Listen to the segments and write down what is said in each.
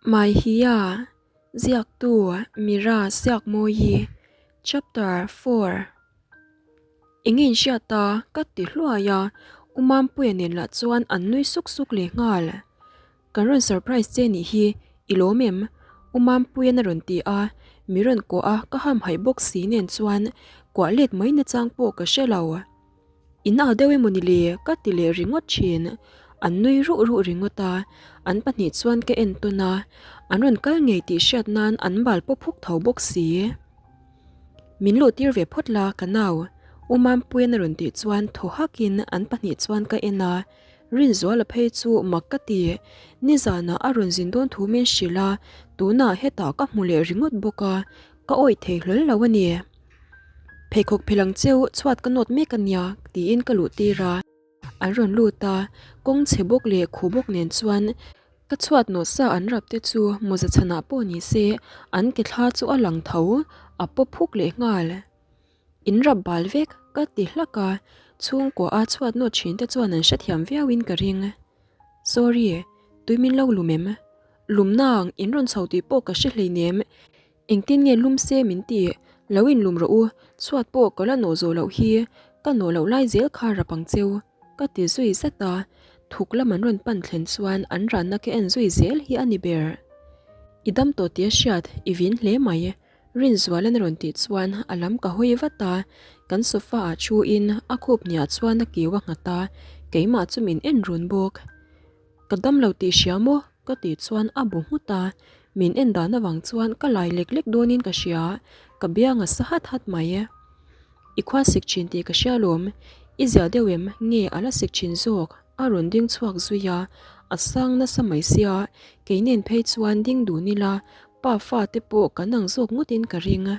Maihia, Ziaktu, Mira Siakmawi, Chapter 4 Eng nge in hriat a? Ka ti hluai a, U Mampuia nen lah chuan an nui suk suk leh nghal. Kan rawn surprise che nih hi, i lawm em? U Mampuia'n a rawn ti a, mi rawn kuah a, ka hamhaih bawk si nen chuan kuah let mai nachang pawh ka hre lo. In ah deuh emaw ni le? Ka ti leh ringawt thin. An nui ruh ruh ringawt a, an pahnih chuan ka en tawn a, an rawn kal ngei tih hriat nan an bal pawp huk tho bawk si. Min luh tir ve phawt la ka nau, U Mampuia'n a rawn tih chuan thaw hakin an pahnih chuan ka en a, Rinzuala phei chu mak ka ti. Nizanah a rawn zin dawn thu min hrilh a, tunah hetah ka hmu leh ringawt bawk a, ka awih thei hlawl lo a ni. Pheikhawk phelh ang cheu chhuat ka nawt mek a nia tiin ka luh tir a. An rawn lut a, kawng chhe bawk leh khuh bawk nen chuan ka chhuat nawh sa an rap te chu mawza chhanah pawh ni se an ke thla chu a lang tho, a pawp phuk leh nghal. In rap bal vek ka ti hlak a, chhungkua a chhuat nawt thin te chuan an hrethiam viauin ka ring. Sorry, tui min lo lum em? Lum nang, in rawn chho tih pawh ka hre hleinem. Engtin nge lum se min ti? Lo inlum rawh u, chhuat pawh ka la nawh zawh loh hi, ka nawh loh lai zel kha rap ang cheu, ka ti zui zat a, thuk lam an rawn pan thlen chuan an ranna ka en zui zel hi a ni ber. I dam tawh tia hriat i vin hle mai, Rinzualan a rawn tih chuan a lam ka hawi vat a, kan sofa ah thu in a khup hniah chuan a kiu a nghat a, keimah chu min en run bawk. Ka dam lo tih hria maw? Ka tih chuan a bu nghut a, min en dan avang chuan ka lai lek lek dawnin ka hria, ka biang a sa hat hat mai. I khua sik thin tih ka hria lawm, i zia deuh em nge a la sik thin zawk? A rawn ding chhuak zui a, a sang nasa mai sia, kei nen phei chuan ding dun ila pa fa te pawh kan ang zawk ngawtin ka ring.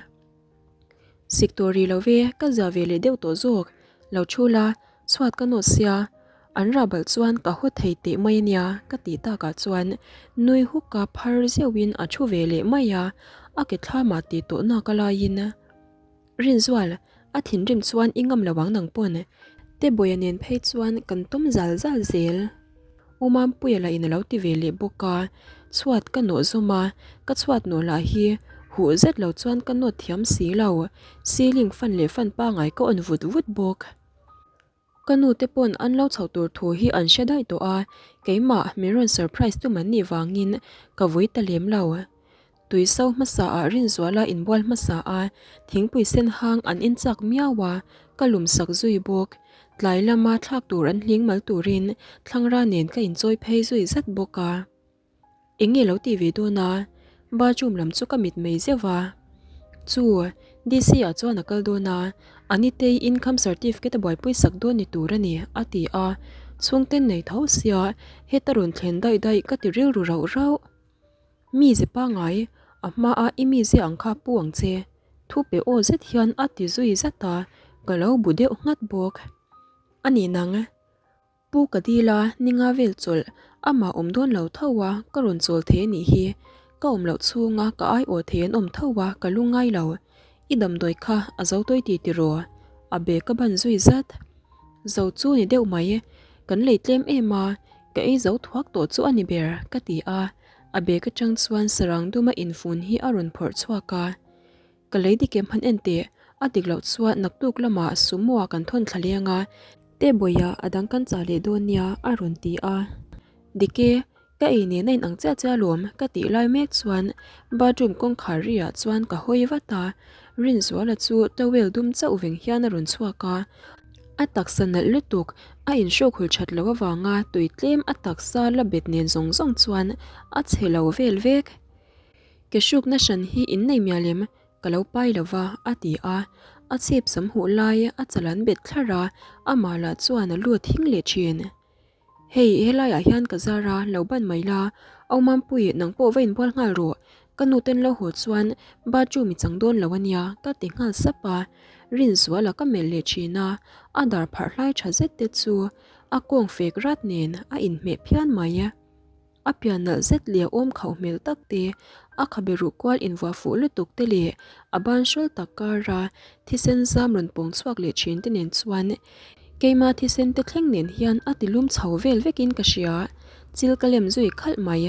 Sik tawh rih lo ve, ka zia ve leh deuh tawh zawk, lo thu la, chhuat ka nawt sia, an rah balh chuan ka haw thei teh mai a nia ka tih takah chuan nui huk a phar zeuhin a thu ve leh mai a, a ke thlamah tih tawh nak a laiin Rinzual, a thinrim chuan i ngam lo ang nang pawn, Tebawia nen phei chuan kan tawm zal zal zel. U Mampuia lah in a lo ti ve leh bawk a, chhuat ka nawh zawm a, ka chhuat nawh lah hi huh zet lo chuan ka nawt thiam si lo, ceiling fan leh fan pangai ka on vut vut bawk. Ka nu te pawn an lo chhoh tur thu hi an hre daih tawh a, keimah min rawn surprise tum an nih vangin ka vui ta lem lo. Tui so hmasa ah Rinzuala inbual hmasa a, thingpui sen hang an in chak miau a, ka lum sak zui bawk. Tlai lama thlak tur an hling mal turin thlangra nen ka inchawi phei zui zat bawk a. Eng nge lo tih ve dawn a? Bathroom lam chu ka mit mai zeuh a. Chu, DC ah chuan a kal dawn a, Anitei income certificate a buaipui sak dawn ni tur a ni, a ti a. Chhungten nei tho sia, heta rawn thlen daih daih ka ti rilru rauh rauh. Mi ze pangai, a hmaa i mi ze ang kha pu ang che. Thu pe aw zet hian a ti zui zat a, ka lo bu deuh nghat bawk. A ni nang. Pu ka dil a, ni nga vel chawlh, amah awm dawn lo tho a, ka rawn chawl thei a nih hi. Ka awm loh chhunga ka aiawh thei an awm tho a, ka lungngai lo. I damdawi kha a zo tawi ti tiraw? A bag ka ban zui zat. Zo chu ni deuh mai, kan lei tlem em a, ka ei zo thuak tawh chu a ni ber, ka ti a. A bag atang chuan sarang duma infun hi a rawn phawrh chhuak a. Ka lei dik em han en teh, a dik loh chuan naktuk lamah sumo ah kan thawn thla leng a, Tebawia a dang kan chah leh dawn nia a rawn ti a. Dik e, ka ei nen a inang chiah chiah alawm ka tih lai mek chuan bathroom kawngkhar ri ah chuan ka hawi vat a, Rinzuala chu towel dum chauh veng hian a rawn chhuak a, a taksa nalh lutuk a inhrawk hul that loh avanga tui tlem a taksa la bet nen zawng zawng chuan a chhe lo vel vek. Ke hrukna hran hi in nei mial em? Ka lo pai lo va, a ti a. A chhip sam huh lai a chal an bet thlar a, amah lah chuan a lut hing leh thin. Hei, helaiah hian ka zar a, lo ban mai la. Au Mampui, nang pawh va inbual nghal rawh. Ka nu ten lo haw chuan bathroom i chang dawn lo a nia, ka ti nghal sap a. Rinzuala ka melh leh thin a, a dar pharh hlai tha zet te chu a kawng fek rat nen a inhmeh phian mai. A pian nalh zet leh a awm khauh hmel tak te, a khabe ruh kual invuah fuh lutuk te leh a ban hrawl tak kara thisen zam rawn pawng chhuak leh thin te nen chuan keima thisen te thleng nen hian a ti lum chho vel vekin ka hria, chil ka lem zui khalh mai.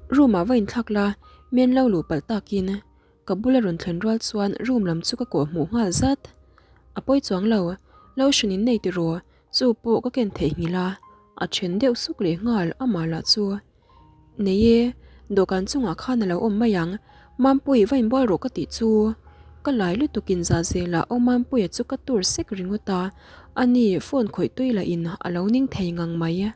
Room ah va inthlak la, men lo luh palh takin ka bula rawn thlen rual chuan room lam chu ka kawh hmuh nghal zat. A pawi chuang lo, lotion in nei tiraw, chu pawh ka ken theihnghilh a, a then deuh suk leh nghal amah lah chu. Nei e, dawhkan chungah khan a lo awm mai ang, Mampui va inbual rawh ka tih chu. Ka lai lutuk in za zelah aw Mampuia chu ka tur sek ringawt a, ani phone khawih tui lah in a lo ning thei ngang mai.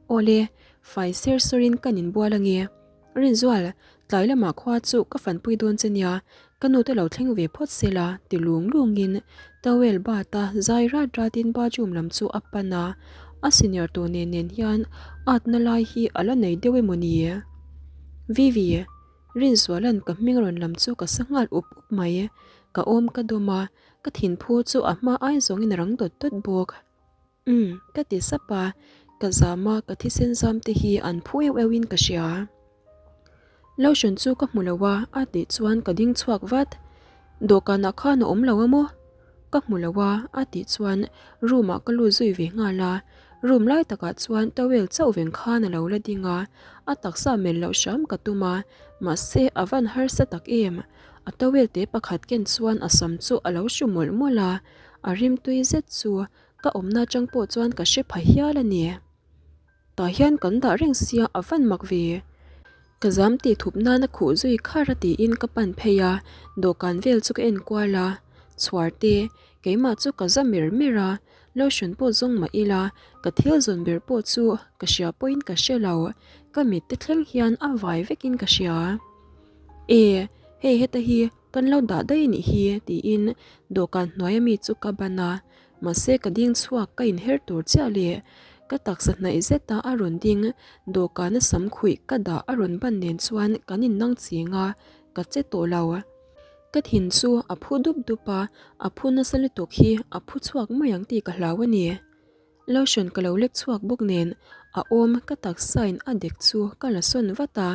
Awle, fai ser sawr in kan inbual ange. Rinzual, tlai lamah khua chu ka fanpui dawn che nia, ka nu te lo thleng ve phawt se la ti lung lungin towel bat a zai rat ratin bathroom lam chu a pan a, a senior tawh nen nen hian atna lai hi a la nei deuh emaw ni? Vivi, Rinzuala'n ka hming rawn lam chu ka sa nghal up up mai, ka awm ka dawm a, ka thinphu chu a hma ai zawngin a rang dawt dawt bawk. Umm, ka ti sap a, ka zam a, ka thisen zam te hi an phu euh euh in ka hria. Lotion chu ka hmu lo a, a tih chuan ka ding chhuak vat. Dawhkanah khan a awm lo a maw? Ka hmu lo a, a tih chuan room ah ka lut zui ve nghal a. Room lai takah chuan towel chauh veng khan a lo la ding a, a taksa melh loh hram ka tum a, mahse a van harsa tak em. A towel te pakhat ken chuan a sam chu a lo hru mawlh mawlh a, a rimtui zet chu Ka awmna atang pawh chuan ka hre pha hial a ni. Tah hian kan dah reng sia a van mak ve. Ka zam tih thup nana khuh zui khar a tiin ka pan phei a, dawhkan vel chu ka en kual a. Chhuar te, keimah chu ka za mer mer a, lotion pawh zawng mah ila, ka thil zawn ber pawh chu ka hria pawhin ka hre lo, ka mit te thleng hian a vai vekin ka hria. E, hei heta hi kan lo dah daih a nih hi tiin dawhkan hnuaia mi chu ka ban a, Mahse ka ding chhuak ka inher tur chiah leh ka taksa hnaih zeta a rawn ding dawhkana sam khuih ka dah a rawn ban nen chuan kan innang ching a, ka che tawh lo. Ka thin chu a phu dup dup a, a phu nasa lutuk hi a phu chhuak mai ang tih ka hlau a ni. Lotion ka lo lek chhuak bawk nen a awm ka taksain a dek chu ka la sawn vat a,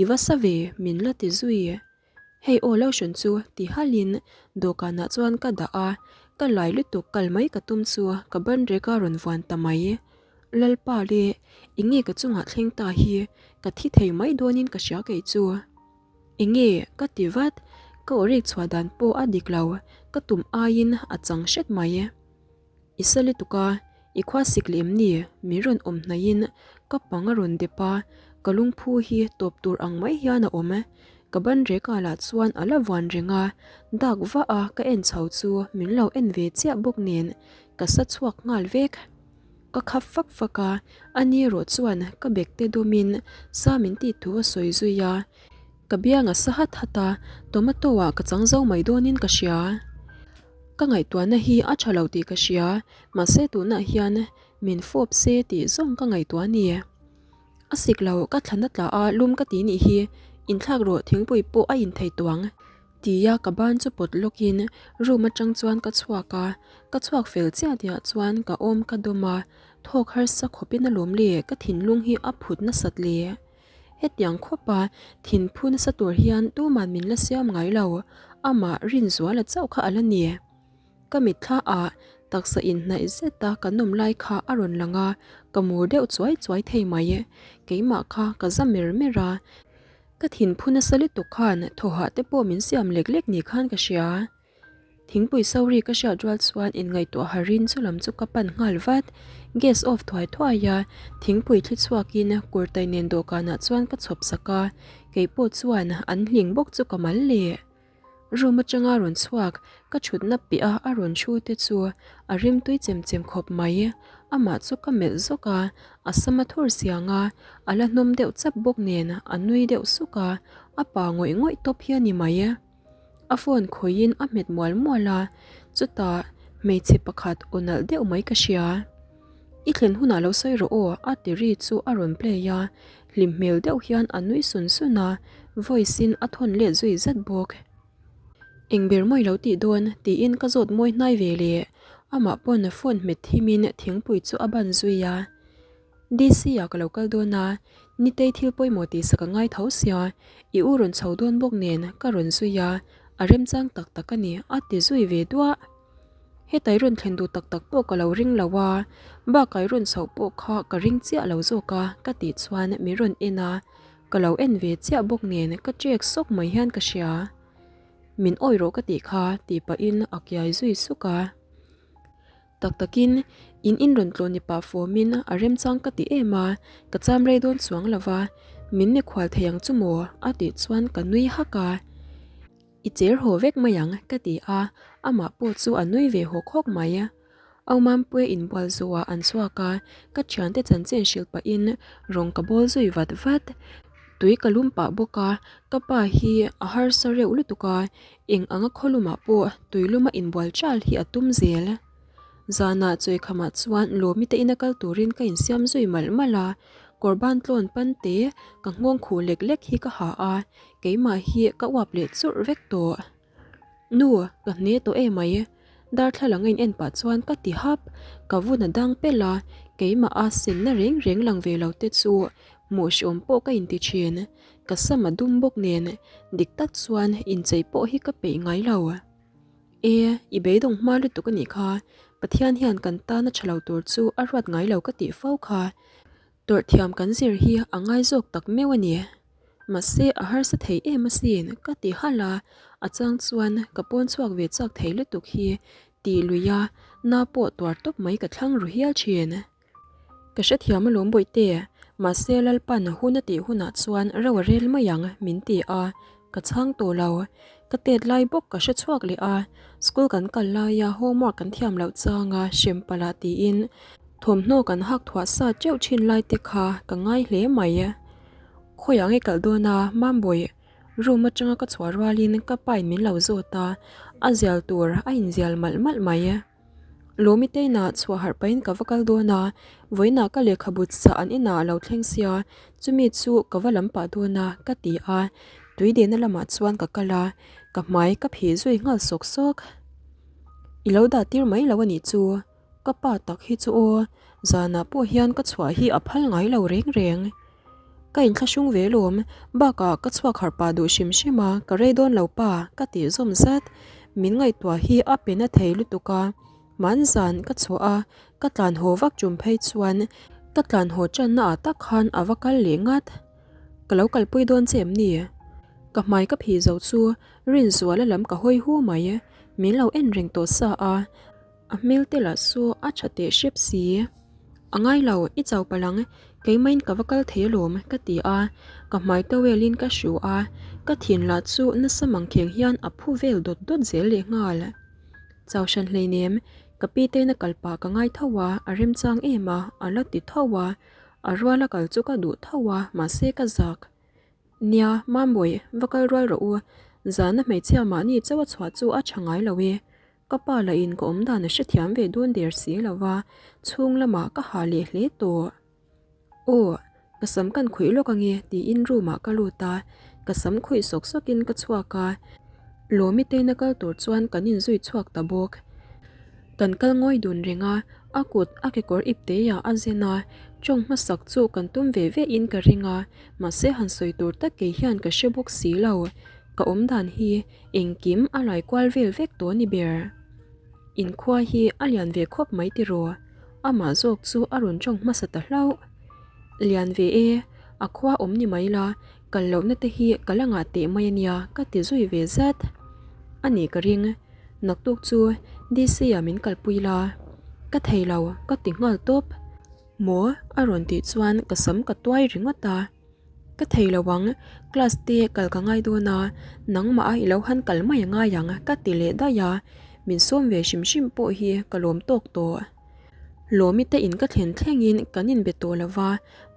I va sa ve min la ti zui. Hei aw lotion chu ti halin dawhkanah chuan ka dah a, ka lai lutuk kal mai ka tum chu ka ban rek a rawn vuan ta mai. Lalpa le, enge ka chungah thleng ta hi, ka thi thei mai dawnin ka hria kei chu. Enge ka ti vat, ka aw rik chhuah dan pawh a dik lo, ka tum aiin a chang hret mai. I sa lutuk a, i khua sik leh em ni? Min rawn awm hnaihin ka pang a rawn dep a, ka lungphu hi tawp tur ang mai hian a awm. Ka ban reka lah chuan a la vuan reng a, dak vah a ka en chho chu min lo en ve chiah bawk nen ka sa chhuak nghal vek. Ka khap fak fak a, ani erawh chuan ka bek te dawmin sa min tih thu a sawi zui a. Ka biang a sa hat hat a, tomato ah ka chang zo mai dawnin ka hria. Ka ngaihtuahna hi a tha lo tih ka hria, mahse tunah hian min fawp se tih zawng ka ngaihtuah a ni. A sik lo, ka thlan a tla a, lum ka ti nih hi, inthlak rawh thingpui pawh a inthei tuang tia ka ban chu pawt lawkin room atang chuan ka chhuak a, ka chhuak fel chiah tihah chuan ka awm ka dawm a, thawk harsa khawpin a lawm le, ka thinlung hi a phut nasat le. Hetiang khawpa thinphu nasa tur hian tuman min la siam ngai lo, amah Rinzuala chauh kha a la ni. Ka mitthla ah taksa inhnaih zeta ka nawm lai kha a rawn lang a, ka mur deuh chuai chuai thei mai. Keimah kha ka za mer mer a, ka thinphu nasa lutuk khan thawhah te pawh min siam lek lek ni khan ka hria. Thingpui sauri ka hriat rual chuan inngaihtuah harin chu lam chu ka pan nghal vat. Gas off thuai thuai a, thingpui thli chhuakin kurtai nen dawhkanah chuan ka chhawp sak a, kei pawh chuan an hling bawk chu ka mal leh. Room atanga rawn chhuak ka thutna piah a a rawn thu te chu a rimtui chem chem khawp mai. Amah chu ka melh zawk a, a sam a thur siang a, a la hnawm deuh chap bawk nen a nui deuh suk a, a pa ngawih ngawih tawp hi a ni mai. A phone khawihin a hmet mual mual a, chutah hmeichhe pakhat aw nalh deuh mai ka hria. I thlen hunah lo sawi rawh aw a ti ri chu a rawn play a, hlim hmel deuh hian a nui sun sun a, voice in a thawn let zui zat bawk. Eng ber mawi lo tih dawn tiin ka zawt mawi hnai ve leh, amah pawn phone hmet thimin thingpui chu a ban zui a. DC ah ka lo kal dawn a, Nitei thil pawimawh tih sak a ngai tho sia, i u rawn chho dawn bawk nen ka rawn zui a, a remchang tak tak a ni a ti zui ve duah. Hetai rawn thlen duh tak tak pawh ka lo ring lo a, bakah i rawn chhoh pawh kha ka ring chiah lo zawk a ka tih chuan min rawn en a. Ka lo en ve chiah bawk nen ka chek sawk mai hian ka hria. Min awih rawh ka tih kha tih pahin a kiai zui suk a. Tak takin in in rawn tlawn ni pah fawmin a remchang ka ti em a, ka cham rei dawn chuang lo va, min mikhual thei ang chu maw? a tih chuan ka nui hak a. I cher haw vek mai ang ka ti a, amah pawh chu a nui ve hawk hawk mai. Au Mampuia inbual zuah an chhuak a, ka thiante chanchin hrilh pahin rawng ka bawl zui vat vat. Tui ka lum pah bawk a, ka pa hi a harsa reuh lutuk a, eng anga khawlumah pawh tui luma inbual chal hi a tum zel. Zanah chawikhamah chuan Lawmi te ina kal turin ka insiam zui malh malh a, kawr ban tlawn pan te ka nghawng khuh lek lek hi ka ha a, keimah hi ka uap leh churh vek tawh. Nu, ka hne tawh em mai. Darthlalang a in en pah chuan ka ti hap. Ka vun a dang pelh a, keimah a senna reng reng lang ve lo te chu hmuh hreawm pawh ka inti thin. Ka sam a dum bawk nen, dik tak chuan inchei pawh hi ka peih ngai lo. E, i beidawng hma lutuk a nih kha, Pathian hian kan tana tha lo tur chu a ruat ngai lo ka tih fo kha. Tawrh thiam kan zir hi a ngai zawk tak meuh a ni. Mahse a harsa thei em asin ka ti halh a, a chang chuan ka pawn chhuak ve chak thei lutuk hi tih lui a, na pawh tuar tawp mai ka thlang ru hial thin. Ka hrethiam alawm bawihte, mahse Lalpan hun a tih hunah chuan ro a rel mai ang min ti a, ka chhang tawh lo. Ka tet lai bawk ka hre chhuak leh a, school kan kal laia homework kan thiam loh changa hrem palh ah tiin thawmhnaw kan hak thuah sa teuh thin lai te kha ka ngai hle mai. Khawiah nge kalh dawn a, Mambawi room atanga ka chhuah rualin ka pain min lo zawt a, a zial tur a inzial malh malh mai. Lawmi te inah chhuah harh pahin ka va kal dawn a, vawiinah ka lehkhabu chah an inah a lo thleng sia, chumi chu ka va lam pah dawn a ka ti a, tui dehna lamah chuan ka kal a, ka hmai ka phih zui nghal sawk sawk. I lo dah tir mai lo a nih chu, ka pa tak hi chu aw, zanah pawh hian ka chhuah hi a phal ngai lo reng reng. Ka inthlahrung ve lawm, bakah ka chhuak harh pah duh hrim hrim a, ka rei dawn lo pa, ka tih zawm zat. Min ngaihtuah hi a pe na thei lutuk a, hmanzan ka chhuah a, ka tlan haw vak tum phei chuan ka tlan haw tanna ah tak khan a va kal leh ngat. Ka lo kalpui dawn che em ni? Ka hmai ka phih zo chu Rinzuala lam ka hawi hu mai, min lo en reng tawh sa a. A hmel te lah chu a tha teh hrep si. A ngai lo, i chau palh ang, keimahin ka va kal thei alawm ka ti a, ka hmai towel in ka hru a, ka thin lah chu nasa mangkheng hian a phu vel dawt dawt zel leh nghal. Chau hran hleinem, ka pi tein a kal pah ka ngai tho a, a remchang em a, a la ti tho a, a ruala kal chu ka duh tho a, mahse ka zak. Nia, Mambawi, va kal rual rawh u, zana hmeichhia mahni chauh a chhuah chu a tha ngai lo e, Ka pa lah in ka awm dan a hrethiam ve dawn der si lo va, chhung lamah ka ha leh hle tawh. Aw, ka sam kan khuih lawk ange tiin room ah ka lut a, ka sam khuih sawk sawk in ka chhuak a, Lawmi teina kal tur chuan kan inzui chhuak ta bawk. Kan kal ngawi dun reng a, a kut a kekawr ip te ah a zen a, tawng hmasak chu kan tum ve ve in ka ring a, mahse han sawi tur tak kei hian ka hre bawk si lo. Ka awm dan hi Engkim a lai kual vel vek tawh ni ber. Inkhua hi a lian ve khawp mai tiraw? Amah zawk chu a rawn tawng hmasa ta hlauh. Lian ve e, a khua awm ni mai la, kal lohna te hi ka la ngah teh mai ania ka ti zui ve zat. A nih ka ring, naktuk chu DC ah min kalpui la. Ka thei lo, ka ti nghal tawp. Maw? A rawn tih chuan ka sam ka tuai ringawt a. Ka thei lo ang, class te kal ka ngai dawn a, nangmah a i lo han kal mai a ngai ang ka ti leh daih a, min sawm ve hrim hrim pawh hi ka lawm tawk tawh. Lawmi te in ka thlen thlengin kan inbe tawh lo va,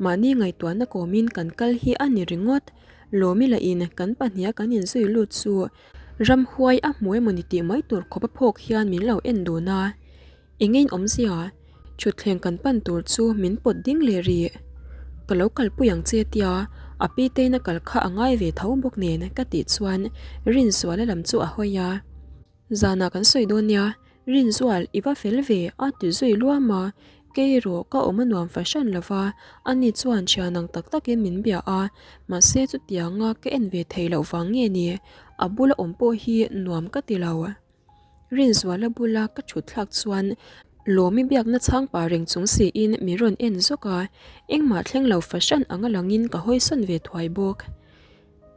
mahni ngaihtuahna kawmin kan kal hi a ni ringawt. Lawmi lah in kan pahniha kan inzui lut chu ramhuai a hmu emawni tih mai tur khawp a phawk hian min lo en dun a. Eng in awmzia? Thutthleng kan pan tur chu min pawt ding leh rih. Ka lo kalpui ang che tia a pi tein a kal kha a ngai ve tho bawk nen ka tih chuan Rinzuala lam chu a hawi a. Zanah kan sawi dawn nia, Rinzual i va fel ve a ti zui luam a, kei erawh ka awm a nuam fahran lo va, ani chuan thian ang tak takin min bia a, mahse chutianga ka en ve theih loh vang nge ni, a bula awm pawh hi nuam ka ti lo. Rinzuala bula ka thut thlak chuan. Lawmi biakna chhang pah reng chung siin min rawn en zawk a, engmah thleng lo fahran anga langin ka hawisawn ve thuai bawk.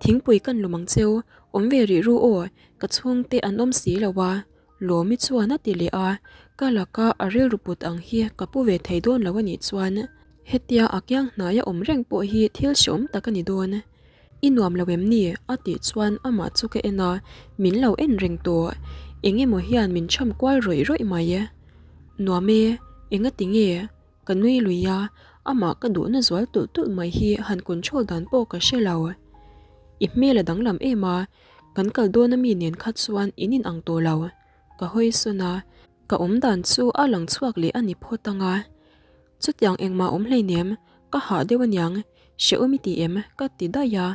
Thingpui kan lum ang cheu, awm ve rih ru aw, ka chhungte an awm si lo a, Lawmi chuan a ti leh a, ka laka a rilru put ang hi ka pu ve thei dawn lo a nih chuan hetia a kiang hnaia awm reng pawh hi thil hreawm tak a ni dawn. I nuam lo em ni? a tih chuan amah chu ka en a, min lo en reng tawh. Eng emaw hian min cham kual rawih rawih mai. Nuam e, engati nge? Ka nui lui a, amah ka duhna zual tulh tulh mai hi han control dan pawh ka hre lo. I hmel a danglam em a, kan kal dawn ami nen kha chuan in in ang tawh lo. Ka hawi sawn a, ka awm dan chu a lang chhuak leh a ni phawt ang a. Chutiang engmah awm hleinem, ka hah deuh aniang, hrehawm i ti em? ka ti daih a,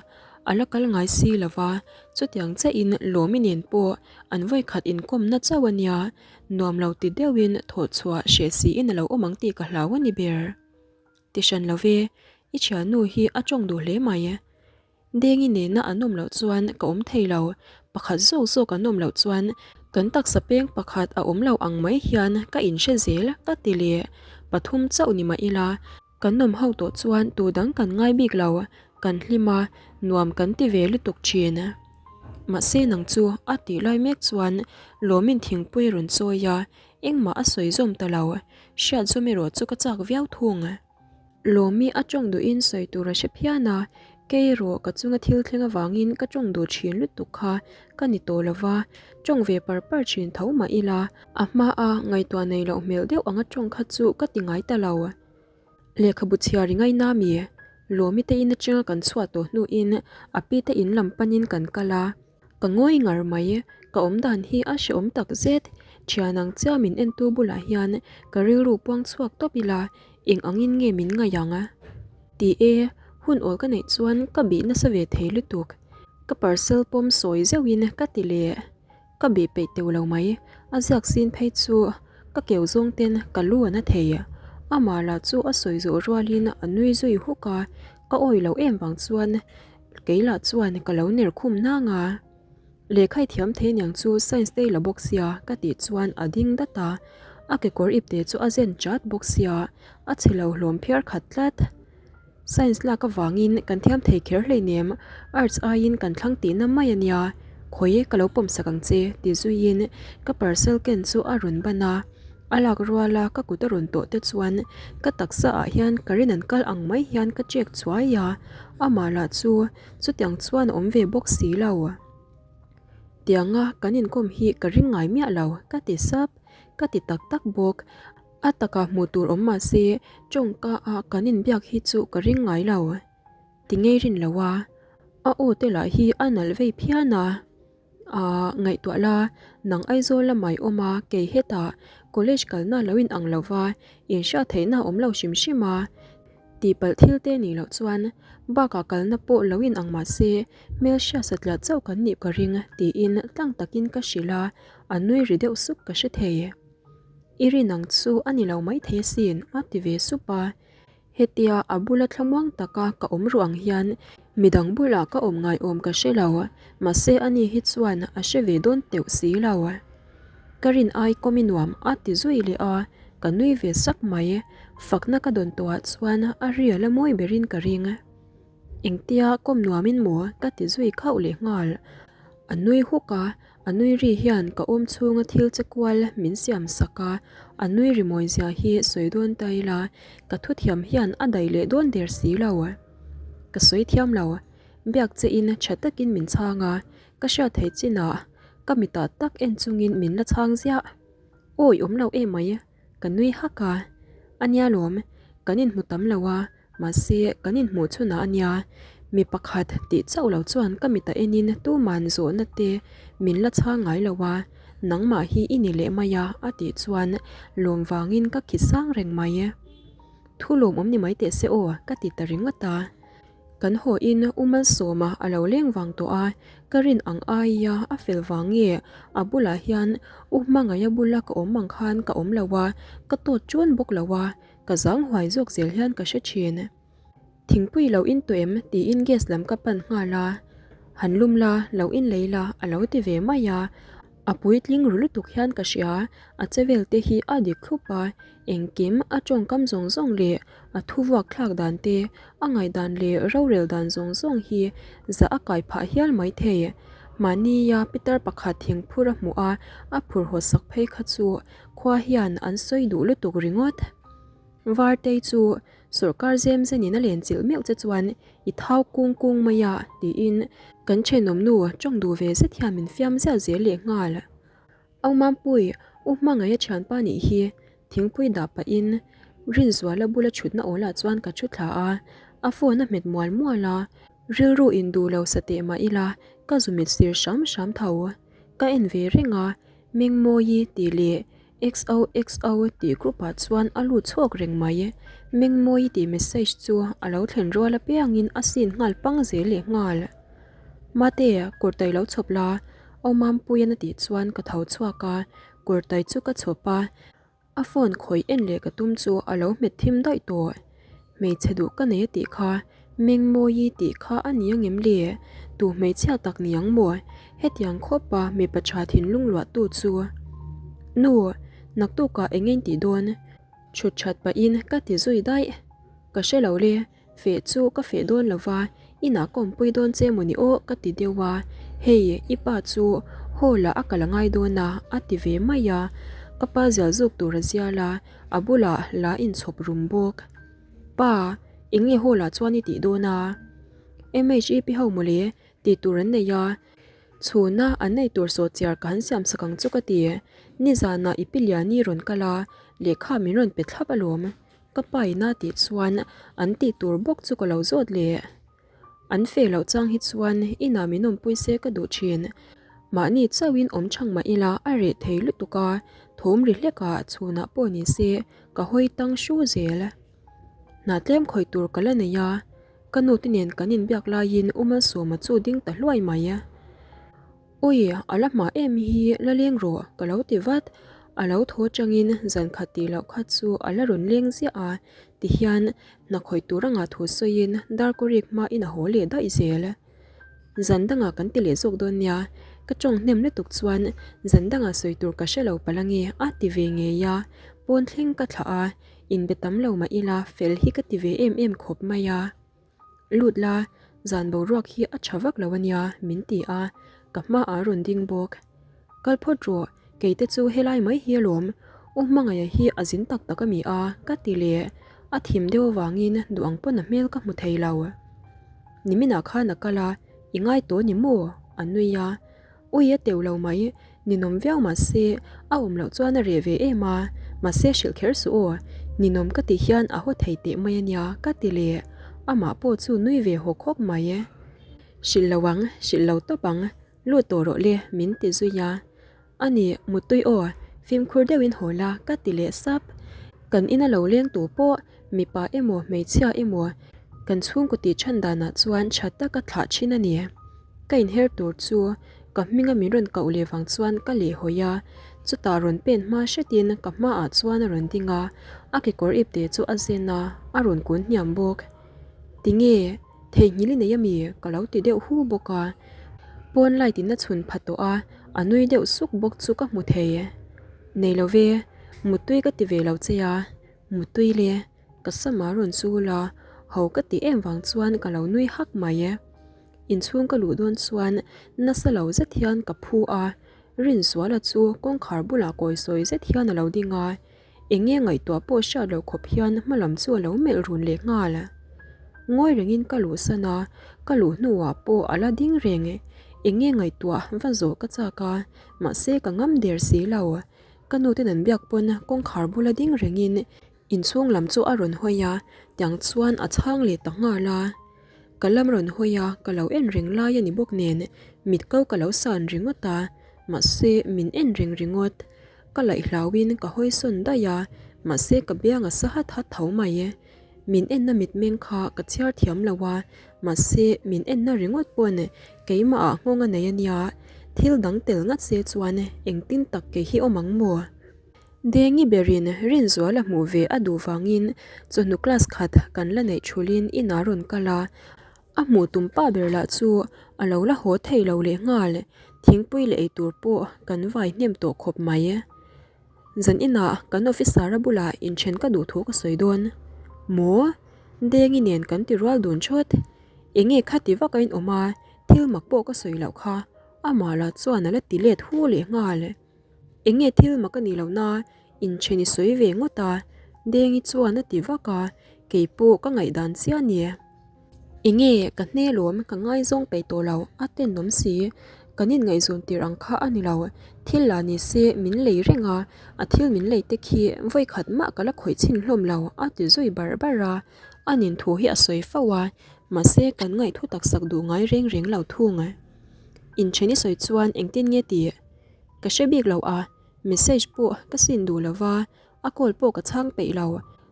a la kal ngai si lo va, chutiang chiahin Lawmi nen pawh an vawikhat inkawmna chauh a nia, nuam lo ti deuhin thawh chhuah hreh siin a lo awm ang tih ka hlau a ni ber. Ti hran lo ve, i thiannu hi a tawng duh hle mai. Dengi nena an awm loh chuan ka awm thei lo, pakhat zawk zawk an awm loh chuan kan taksa peng pakhat a awm lo ang mai hian ka inhre zel ka ti leh. Pathum chauh ni mah ila, kan awm ho tawh chuan tu dang kan ngai bik lo, kan hlim a, nuam kan ti ve lutuk thin. Mahse nang chu a tih lai mek chuan Lawmin thingpui a rawn chawi a, engmah a sawi zawm ta lo, hriat zawm erawh chu ka chak viau thung. Lawmi a tawng duhin sawi tur a hre phian a, kei erawh ka chunga thil thleng avangin ka tawng duh thin lutuk kha ka ni tawh lo va, tawng ve par par thin tho mah ila, a hmaa ngaihtuah nei loh hmel deuh anga tawng kha chu ka ti ngai ta lo. Lehkhabu chhiar i ngaina mi? Lawmi te in atanga kan chhuah tawh hnuin a pi te in lam panin kan kal a. Ka ngawi ngar mai, ka awm dan hi a hrehawm tak zet. Thian ang chiah min entu bulah hian ka rilru puang chhuak tawp ila, eng angin nge min ngaih ang? Ti e, hun awl ka neih chuan ka bih nasa ve thei lutuk. Ka parcel pawm sawi zeuhin ka ti leh. Ka bih peih teuh lo mai, a ziak sin phei chu ka keu zawng ten ka lu a na thei. Amah lah chu a sawi zawh rualin a nui zui huk a, ka awi loh em vang chuan Kei lah chuan ka lo ner khum nang a, lehkha i thiam thei aniang chu science te i la bawk sia ka tih chuan a ding dat a, a kekawr ipte chu a zen chat bawk sia, a chhe lo hlawm phiar khat tlat. Science lak avangin kan thiam thei kher hleinem, arts aiin kan thlang tihna mai ania, khawi ka lo pawm sak ang che ti zuiin ka parcel ken chu a rawn ban a. A lak ruala ka kut a rawn tawh te chuan ka taksa ah hian current an kal ang mai hian ka check chuai a, amah lah chu chutiang chuan a awm ve bawk si lo. Tianga kan inkawm hi ka ring ngai miah lo ka ti sap, ka ti tak tak bawk. A takah hmuh tur awm mah se tawngka a kan inbiak hi chu ka ring ngai lo. Ti ngei rin lo a, a aw te lah hi a nalh vei phian a. Aaa, ngaihtuah la, nang Aizawl lamah i awm a, kei hetah college kalna lo in ang lo va, inhriat theihna a awm lo hrim hrim a. Tihpalh thil te nih loh chuan bakah kalna pawh lo in ang mah se, hmelhriat satliah chauh kan nih ka ring tiin tlang takin ka hrilh a, a nui ri deuh sup ka hre thei. I rin ang chu a ni lo maithei asin a ti ve sup a. Hetia a bula thlamuang taka ka awm ruh ang hian midang bulah ka awm ngaiawm ka hre lo, mahse ani hi chuan a hre ve dawn teuh si lo. Ka rin ai kawm i nuam a ti zui leh a, ka nui ve sak mai. Fakna ka dawn tawhah chuan a ri a la mawi berin ka ring. Engtia kawm nuamin maw ka ti zui khauh leh nghal. A nui huk a, A nui ri hian ka awm chhunga thil che kual min siam sak a, a nui ri mawi zia hi sawi dawn ta ila, ka thuthiam hian a daih leh dawn der si lo. Ka sawi thiam lo, biak che in tha takin min chhang a, ka hriat theih chinah ka mitah tak en chungin min la chhang ziah. Awi awm lo emai. Ka nui hak a, a nia lawm, kan inhmu tam lo a, mahse kan inhmuh chhunah a nia, mi pakhat tih chauh lo chuan ka mita enin tuman zawhna te min la chhang ngai lo a, nangmah hi i ni leh mai a a tih chuan lawm vangin ka khi sang reng mai. Thu lawmawm ni mai teh se aw ka ti ta ringawt a. Kan haw in U Malsawma a lo leng vang tawh a, ka rin ang aia a fel vang nge a bulah hian U Hmangaia bula ka awm ang khan ka awm lo a, ka tawt chuan bawk lo a, ka zang huai zawk zel hian ka hre thin. Thingpui lo in tawh em tiin gas lam ka pan nghal a, han lum la, lo in lei la a lo ti ve mai a. A puitling ru lutuk hian ka hria, a chevel te hi a dik thlup a, engkim a tawngkam zawng zawng leh a thu vuak thlak dan te, a ngaihdan leh rorel dan zawng zawng hi zah a kai phah hial mai thei. Mahnia pitar pakhat thingphur a hmuh a, a phur haw sak phei kha chu khua hian an sawi duh lutuk ringawt. Vartei chu Sawrkar zem zenin a len chilh meuh che chuan i thau kung kung mai a, tiin kan thenawmnu tawng duh ve zet hian min fiam ziah zel leh nghal. Au Mampui, U Hmangaih a thianpa nih hi thingpui dah pahin Rinzuala bula thutna awlah chuan ka thu thla a, a phone a hmet mual mual a, rilru induh lo sa teh mah ila ka zu mit sir hram hram tho. Ka en ve reng a, Mengmawi tih leh XOXO tih group ah chuan a lut chhuak reng mai. Mengmawi tih message chu a lo thlen rual apiangin a sin nghal pang zel leh nghal. Mate, kurtai lo chhawp la, Aw Mampuian a tih chuan ka tho chhuak a, kurtai chu ka chhawp a, a phone khawih en leh ka tum chu a lo hmet thim daih tawh. Hmeichhe duh ka nei a tih kha, Mengmawi tih kha a ni angem le? Tu hmeichhia tak ni ang maw? Hetiang khawpa mipa tha thinlung luahtu chu. Nu, naktukah eng nge in tih dawn? Chhut that pahin ka ti zui daih. Ka hre lo le, feh chu ka feh dawn lo va, inah ka awmpui dawn che maw ni aw ka ti deuh a, hei i pa chu hall ah a kal a ngai dawn a a ti ve mai a, ka pa zial zuk tur a zial a, a bulah la inchhawp rum bawk. Pa, eng nge hall ah chuan i tih dawn a? MHEP ho mawle, tih tur an nei a, chhuna an nei tur sawhchiar ka han siam sak ang chu ka ti. Nizanah i pi Liani rawn kal a, lehkha min rawn pe thlap alawm. Ka pa ina tih chuan an tih tur bawk chu ka lo zawt leh. An fe loh chang hi chuan inah min awmpui se ka duh thin. Mahni chauhin awm chhang mah ila a reh thei lutuk a, thawm ri hlekah chhunah pawh ni se ka hawi tang hru zel. Hna tlem khawih tur ka la nei a, ka nu te nen kan inbiak laiin U Malsawma chu ding ta hluai mai. Ui, a la hma em hi la leng rawh ka lo ti vat. A lo thaw changin zan khat tih loh kha chu a la rawn leng ziah a, tihian hna khawih tur anga thu sawiin darkawrik hmain a haw leh daih zel. Zan dangah kan ti leh zawk dawn nia, ka tawng hnem lutuk chuan zan dangah sawi tur ka hre lo palh ange a ti ve ngei a, pawn thleng ka thlah a, inbe tam lo mah ila fel hi ka ti ve em em khawp mai a. Lut la, zan boruak hi a tha vak lo a nia, min ti a, ka hmaah a rawn ding bawk. Kal phawt rawh, kei te chu helai mai hi alawm, U Hmangaia hi a zin tak tak a mi a, ka ti leh. A thim deuh avangin duh ang pawn a hmel ka hmu thei lo. Niminah khan a kal a, i ngai tawh ni maw? a nui a. Ui a teuh lo mai, ninawm viau mahse a awm loh chuan a reh ve em a, mahse hrilh kher suh aw, ninawm ka tih hian a haw thei teh mai a nia ka ti leh, amah pawh chu nui ve hawk hawk mai. Hrilh lo ang, hrilh lo tawp ang, lut tawh rawh le min ti zui a. A ni, muttui aw, fimkhur deuhin haw la ka ti leh sap. Kan ina lo leng tu pawh mipa emaw hmeichhia emaw kan chhungkaw tih chhan danah chuan tha taka thlah thin a ni. Ka inher tur chu ka hminga min rawn koh leh vang chuan ka leh hawi a, chutah rawn pen hma hretin ka hmaah chuan a rawn ding a, a kekawr ipte chu a zen a, a rawn kun hniam bawk. Tinge? Theihnghilh i nei ami? Ka lo ti deuh hu bawk a, pawn light in a chhun pha tawh a, a nui deuh suk bawk chu ka hmu thei. Nei lo ve, muttui ka ti ve lo che a, muttui le. Ka sama rawn chul a, ho ka ti em vang chuan ka lo nui hak mai e. Inchhung ka luh dawn chuan nasa lo zet hian ka phu a, Rinzuala chu kawngkhar bulah kawi sawi zet hian a lo ding a, eng nge ngaihtuah pawh hriat loh khawp hian hma lam chu a lo melh run leh nghal. Ngawi rengin ka luhsan a, ka luh hnuah pawh a la ding reng. Eng nge ngaihtuah va zawh ka chak a, mahse ka ngam der si lo. Ka nu ten an biak pawn kawngkhar bula ding rengin Inchhung lam chu a rawn hawi a, tiang chuan a chhang leh ta nghal a. Ka lam rawn hawi a, ka lo en reng lai a ni bawk nen mit ko ka lo san ringawt a, mahse min en reng ringawt. Ka laih hlauhin ka hawi sawn daih a, mahse ka biang a sa hat hat tho mai. Min enna mitmeng kha ka chhiar thiam lo a, mahse min enna ringawt pawn keimahah nghawng a nei a nia, thil dang tel ngat se chuan engtin tak kei hi awm ang maw? Dengi berin Rinzuala hmuh ve a duh vangin chawhnu class khat kan la neih thulhin inah rawn kal a. A hmuh tum pa ber lah chu a lo la haw thei lo leh nghal, thingpui leh eitur pawh kan vai hnem tawh khawp mai. Zan inah kan officer-a bulah inthen ka duh thu ka sawi dawn. Maw? Dengi nen kan ti rual dun thawt. Enge kha ti vak a inawm a, thil mak pawh ka sawi loh kha, amah lah chuan a la ti let hu leh nghal. Enge thil mak a nih loh na, Inthen i sawi ve ngawt a, Dengi chuan a ti vak a, kei pawh ka ngaihdan chiah a ni. Enge ka hnelawm ka ngaizawng peih tawh lo, a tenawm si. Kan inngaihzawn tir ang kha a ni lo, thil lah ni se min lei reng a, a thil min lei te khi vawi khat mah ka la khawih chhin hlawm lo, a ti zui barh barh a. A nin thu hi a sawi fo a, mahse kan ngaihthu taksak duh ngai reng reng lo thung. Inthen i sawi chuan engtin nge tih ka hre bik lo a, Message pawh ka sin duh lo va, a call pawh ka chhang peih lo.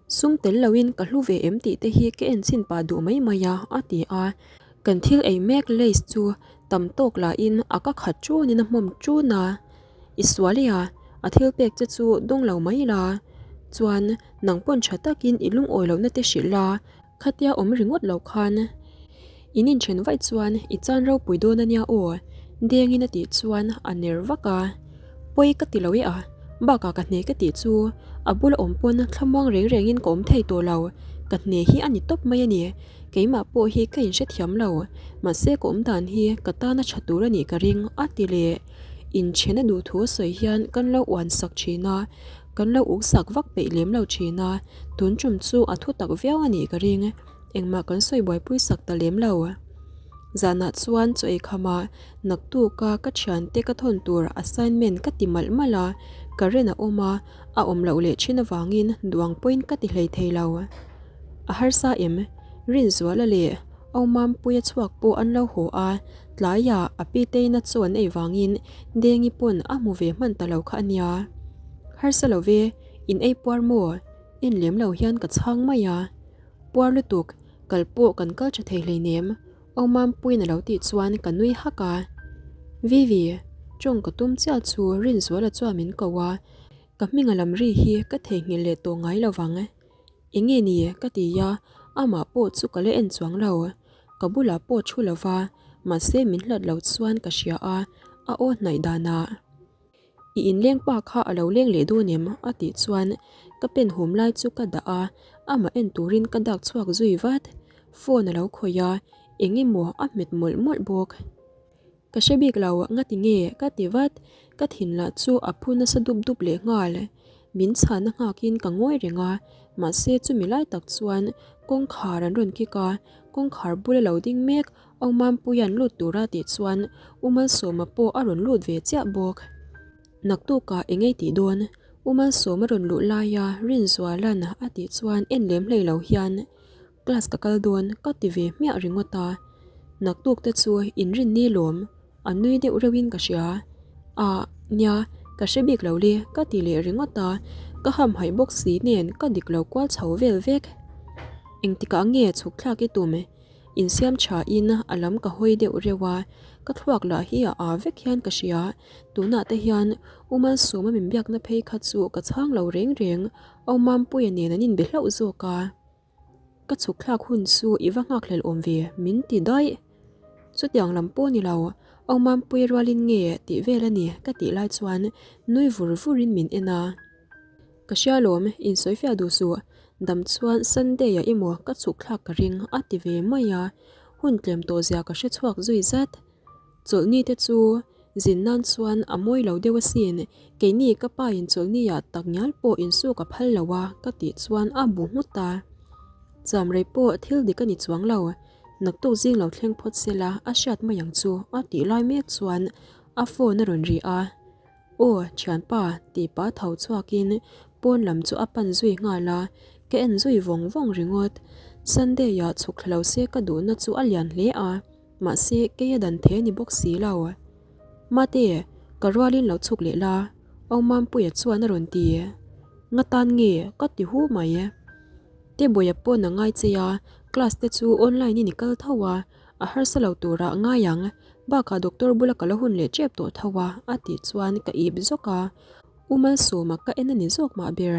Sum tel loin ka hlu ve em tih te hi ka en chhin pah duh mai mai a, a ti a. Kan thil ei mek lace chu tam tawk lahin a ka khat ṭunin a hmawm ṭun a. I sual e a, a thil pek che chu dawng lo mai la. Chuan nang pawn ṭha takin i lungawi lohna te hrilh la, Khatia awm ringawt lo khan in inthen vaih chuan i chan ropui dawn a nia aw, Dengin a tih chuan a ner vak a. Pawi ka ti lo e a, bakah ka hne ka tih chu a bula awm pawn thlamuang reng rengin ka awm thei tawh lo, ka hne hi a ni tawp mai a ni. Keimah pawh hi ka inhrethiam lo, mahse ka awm dan hi ka tana tha tur a nih ka ring a ti leh. Inthen a duh thu a sawi hian kan lo uan sak thin a, Kan lo uk sak vak peih lem lo thin a, tun tum chu a thu tak viau a nih ka ring. Engmah kan sawi buaipui sak ta lem lo. Zanah chuan chaw ei khamah naktuka ka thiante ka thawn tur assignment ka ti malh malh a, current a awm a, a awm loh leh thin avangin duang pawhin ka ti hlei thei lo. A harsa em? Rinzuala leh Aumampuia chhuak pawh an lo haw a, tlaiah a piteina chu an ei vangin Dengi pawn a hmu ve hman ta lo kha a nia. Harsa lo ve, in ei puar maw? En lem lo hian ka chhang mai a. Puar lutuk, kal pawh kan kal tha thei hleinem, Aumampuiin a lo tih chuan ka nui hak a. Vivi, tawng ka tum chiah chu Rinzuala chuan min ko a, ka hminga lam ri hi ka theihnghilh leh tawh ngai lo vang. Enge ni? ka ti a, amah pawh chu ka la en chuang lo. Ka bulah pawh thu lo va, mahse min hlat lo chuan ka hria a, a aw hnaih danah. I inleng pa kha a lo leng leh dawn em? a tih chuan ka pen hum lai chu ka dah a, amah en turin ka dak chhuak zui vat. Phone a lo khawih a, eng emaw a hmet mawlh mawlh bawk. Ka hre bik lo, ngati nge? ka ti vat. Ka thin lah chu a phu nasa dup dup leh nghal. Min chhana nghakin ka ngawi reng a, mahse chumi lai tak chuan kawngkhar an rawn kik a, kawngkhar bula lo ding mek Aumampuia'n lut tura tih chuan U Malsawma pawh a rawn lut ve chiah bawk. Naktukah eng ei tih dawn? U Malsawma rawn luh laia Rinzuala'n a tih chuan en lem hlei lo hian Class ka kal dawn ka ti ve hmiah ringawt a, naktuk te chu inrinni lawm a nui deuh reuhin ka hria. Ah, nia, ka hre bik lo le ka ti leh ringawt a, ka hamhaih bawk si nen ka dik lo kual chho vel vek. Engtikah nge chhuk thlak i tum? Insiam tha in a lam ka hawi deuh reuh a, ka thluak lah hi a aa vek hian ka hria. Tunah te hian U Malsawma min biakna phei kha chu ka chhang lo reng reng, Au Mampuia nen an inbe hlauh zawk a. Ka chhuk thlak hun chu i va nghakhlel awm ve, min ti daih. Chutiang lam pawh ni lo, Au Mampui rualin nge tih vel a ni ka tih lai chuan nui vur vurin min en a. Ka hria lawm, insawifiah duh suh, dam chuan Sunday-ah emaw ka chhuk thlak ka ring a ti ve mai a, hun tlem tawh zia ka hre chhuak zui zat. Chawlhni te chu zin nan chuan a mawi lo deuh asin, keini ka pa in chawlhni ah tak ngial pawh insuk a phal lo a ka tih chuan a bu nghut a. Cham rei pawh thil dik a ni chuang lo, naktuk zing lo thleng phawt sela a hriat mai ang chu a tih lai mek chuan a phone a rawn ri a. Aw, thianpa, tih pah tho chhuakin pawn lam chu a pan zui nghal a, ka en zui vawng vawng ringawt. Sunday-ah chhuk thla lo se ka duhna chu a lian hle a. Mahse, kei a dan thei a ni bawk si lo. Mate, ka rualin lo chhuk leh la, Au Mampuia chuan a rawn ti. Nga tan nge? ka ti hu mai. Tebawiah pawn a ngai che a, class te chu online in i kal tho a, a harsa lo turah ngai ang. Bakah doctor bula ka la hun leh tep tawh tho a, a tih chuan ka ip zawk a. U Malsawma ka en a ni zawk mah ber.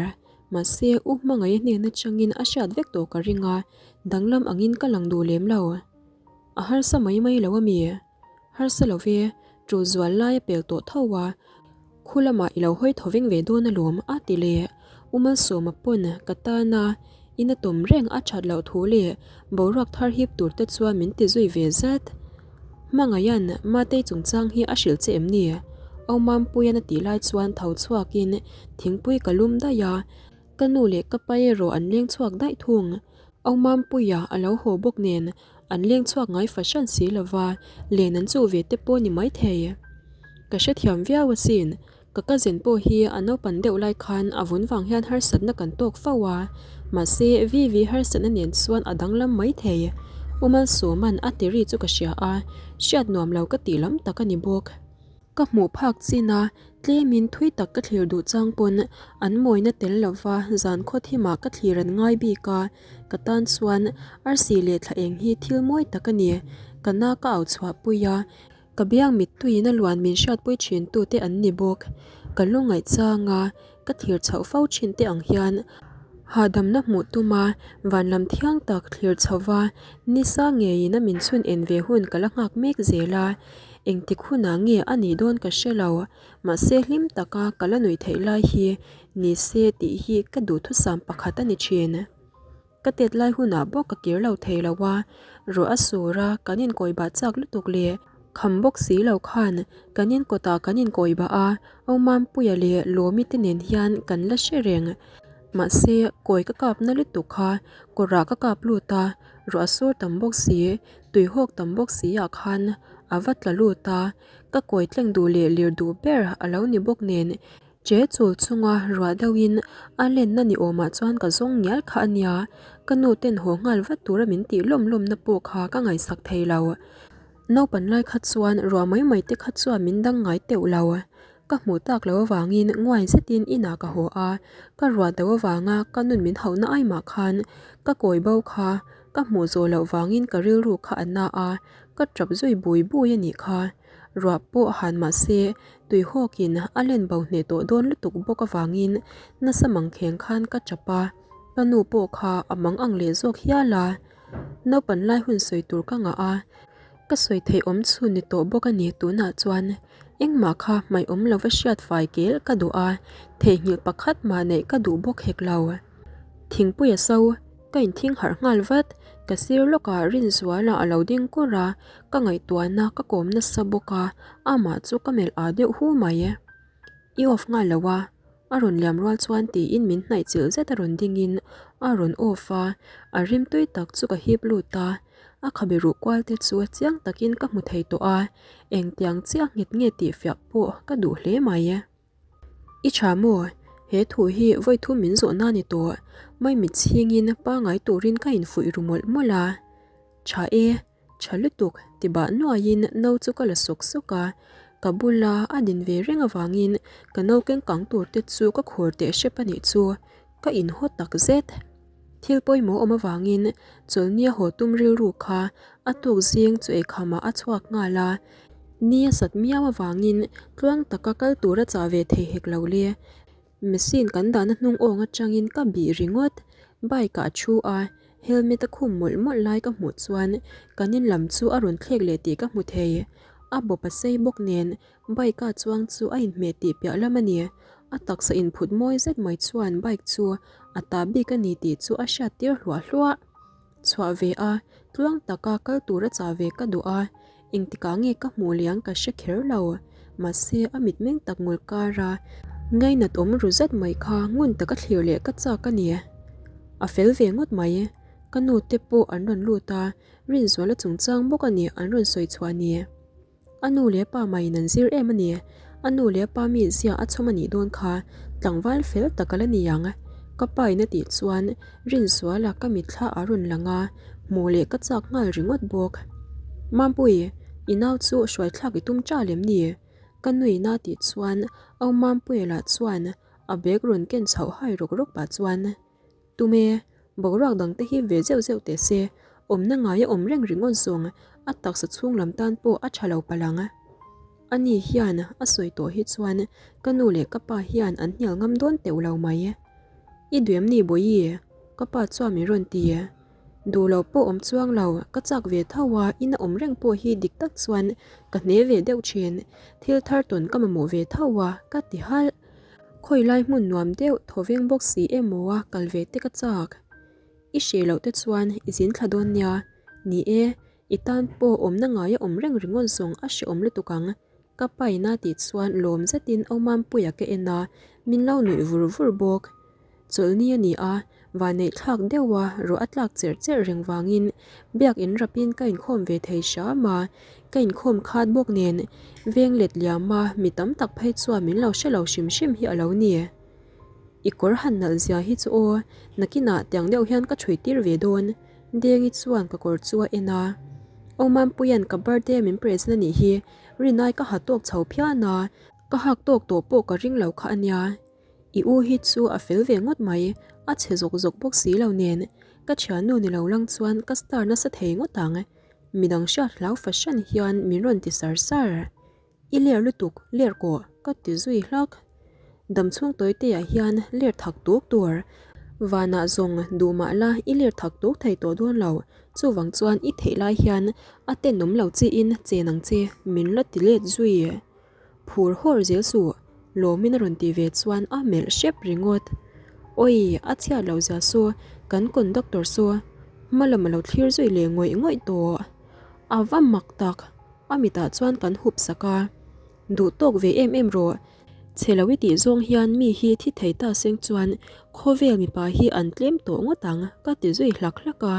Mahse, U Hmangaih a hnen atangin a hriat vek tawh ka ring a, danglam angin ka lang duh lem lo. A harsa mai mai lo a mi? Harsa lo ve, tul zual lai a pel tawh tho a, khu lamah i lo hawi tho veng ve dawn alawm a ti leh. U Malsawma pawn ka tana in a tawm reng a that loh thu leh boruak thar hip tur te chuan min ti zui ve zat. Hmangaihan Matei chungchang hi a hrilh che em ni? Au Mampuian a tih lai chuan tho chhuakin thingpui ka lum daih a, ka nu leh ka pa erawh an leng chhuak daih thung. Au Mampuia a lo haw bawk nen An leng chhuak ngai fahran si lova, len an chuh ve te pawh ni maithei. Ka hrethiam viau asin, ka cousin pawh hi a naupan deuh lai khan a vun vang hian harsatna kan tawk fo a, mahse Vivi harsatna nen chuan a danglam maithei. U Malsawma'n a ti ri chu ka hria a, hriat nuam lo ka tih lam tak a ni bawk. Ka hmuh phak chin a, tlemin thui tak ka thlir duh chang pawn an mawina tel lova zan khaw thimah ka thlir an ngai bik a, ka tan chuan arsi leh thla eng hi thil mawi tak a ni. Ka na ka au chhuah pui a, ka biang mittuiin a luan min hriatpui thin tute an ni bawk. Ka lungngaih chang a, ka thlir chhoh fo thin te ang hian hahdamna hmuh tuma van lam thiang tak thlir chhova nisa ngeiin a min chhun en ve hun ka la nghak mek zel a. Engtik hunah nge a nih dawn ka hre lo, mahse hlim taka ka la nuih theih lai hi ni se tih hi ka duhthusam pakhat a ni thin. Ka tet lai hunah bawk ka kir lo thei lo a, ruah a sur a, kan inkawi bah chak lutuk leh kham bawk si lo khan kan inkawtah kan inkawi bah a, Aumampuia leh Lawmi te nen hian kan la hre reng. Mahse kawi ka kap na lutuk kha kawrah ka kap lut a, ruah a sur tam bawk si, Tuihawk tam bawk si ah khan a va tla lut a, ka kawi tleng duh leh lir duh ber a lo ni bawk nen che chul chunga ruah deuhin a lenna ni awmah chuan ka zawng ngial kha a nia, ka nu ten haw nghal vat tura min tih lawm lawmna pawh kha ka ngaihsak thei lo. Naupan lai kha chuan ruah mai mai te kha chuan min dang ngai teuh lo. Ka hmuh tak loh avangin nguai zetin inah ka haw a, ka ruah do avanga ka nun min hauhna ai mah khan ka kawi bo kha ka hmuh zawh loh vangin ka rilru kha a na a, ka tap zui bui bui a nih kha. Ruah pawh han mah se tuihawkin a len bo hneh tawh dawn lutuk bawk avangin nasa mangkheng khan ka tap a, ka nu pawh kha a mang ang leh zawk hial a. Naupan lai hun sawi tur ka ngah a, ka sawi theih awm chhun ni tawh bawk a ni tunah chuan. Engmah kha hmaih awm lova hriat fai kel ka duh a, theihnghilh pakhat mah neih ka duh bawk hek lo. Thingpui a so, ka inthing harh nghal vat, ka sir lawkah Rinzuala a lo ding kur a, ka ngaihtuahna ka kawm nasa bawk a, amah chu ka melh ah deuh hu mai. I off nghal lo a, a rawn liam rual chuan tiin min hnaih chilh zet a rawn dingin a rawn off a, a rimtui tak chu ka hip lut a, a khabe ruh kual te chu chiang takin ka hmu thei tawh a, engtiang chiah nghet nge tih fiah pawh ka duh hle mai. I tha maw? He thu hi vawi thum min zawhna ni tawh, maimit chhingin pangai turin ka infuih ru mawlh mawlh a. Tha e. Tha lutuk, ti bah nuaiin no chu ka la sawk sawk a, ka bula a din ve reng avangin ka no keng kang tur te chu ka khur teh hrep a nih chu, ka inhaw tak zet. Thil pawimawh awm avangin chawlhnia haw tum rilru kha a tuk zing chu eikhamah a chhuak nghal a, ni a sat miau avangin tluang taka kal tur a chah ve thei hek lo le. Machine kan dahna hnung awng atangin ka bih ringawt. Bike ah a thu a, helmet a khum mawlh mawlh lai ka hmuh chuan kan in lam chu a rawn thlek leh tih ka hmu thei. A bawp a sei bawk nen bike a chuang chu a inhmeh tih piah lam a ni. A taksa inphut mawi zet mai chuan bike chu a ta bik a ni tih chu a hriat tir hluah hluah. Chhuah ve a, tluang taka kal tur a chah ve ka duh a, Engtikah nge ka hmuh leh ang ka hre kher lo, mahse a mitmeng tak ngul kar a, ngainat awm ru zet mai kha ngun taka thlir leh ka chak a ni. A fel ve ngawt mai, ka nu te pawh an rawn lut a, Rinzuala chungchang bawk a ni an rawn sawi chhuah ni. A nu leh pa maiin an zir em a ni, a nu leh pa mi zia a chhawm a nih dawn kha tlangval fel tak a la ni ang. Ka pa in a tih chuan Rinzuala ka mitthla a rawn lang a, hmuh leh ka chak nghal ringawt bawk. Mampui, i nau chu hruai thlak i tum ta lem ni? Ka nuihna tih chuan Au Mampuia lah chuan a bag rawn ken chhoh hai rawk rawk pah chuan, Tum e, boruak dang te hi ve zeuh zeuh teh se, awmna ngaia awm reng ringawt zawng a taksa chhung lam tan pawh a tha lo palh ang. Ani hian a sawi tawh hi chuan ka nu leh ka pa hian an hnial ngam dawn teuh lo mai. I duh em ni Bawihi? Ka pa chuan min rawn ti. Duh loh pawh awm chuang lo, ka chak ve tho a, ina awm reng pawh hi dik tak chuan ka hne ve deuh thin. Thil thar tawn ka mamawh ve tho a, ka ti halh. Khawi lai hmun nuam deuh thaw veng bawk si emaw a kal ve te ka chak. I hreh loh te chuan i zin thla dawn nia. Ni e, i tan pawh awmna ngaia awm reng ringawt zawng a hrehawm lutuk ang. Ka paina tih chuan lawm zetin Awmampuia ka en a, min lo nuih vur vur bawk. Chawlhni a ni a, vanneih thlak deuha ruah a tlak cherh cherh reng vangin biakin rapin ka inkhawm ve thei hram a, ka inkhawm khat bawk nen veng let liama mi tam tak phei chuan min lo hre lo hrim hrim hi a lo ni. I kawr han nalh zia hi chu aw, nakinah tiang deuh hian ka chhui tir ve dawn. Dengi chuan ka kawr chu a en a, Aw Mampuia'n ka birthday min present a nih hi, rinai ka ha tawk chho phian a, ka hak tawk tawh pawh ka ring lo kha a nia. I u hi chu a fel ve ngawt mai, a chhe zawk zawk bawk si lo nen, ka thiannu ni lo lang chuan ka star nasa thei ngawt ang. Midang hriat hlau fahran hian min rawn ti sar sar. I ler lutuk, ler kawh, ka ti zui hlak. Dam chhung tawi te ah hian ler thak tuk tur. Vanah zawng duh mah la i ler thak tuk thei tawh dawn lo, chuvang chuan i theih lai hian a tenawm lo chiin chen ang che min la ti let zui. Phur hawr zel suh, Lawmin a rawn ti ve chuan a melh hrep ringawt. Awi, a chhiat loh zia saw, kan conductor saw hma lam a lo thlir zui leh ngawih ngawih tawh. A va mak tak, a mitah chuan kan hup sak a. Duh tawk ve em em rawh, chhe lo i tih zawng hian mi hi thi thei ta seng chuan khawvel mipa hi an tlem tawh ngawt ang ka ti zui hlak hlak a,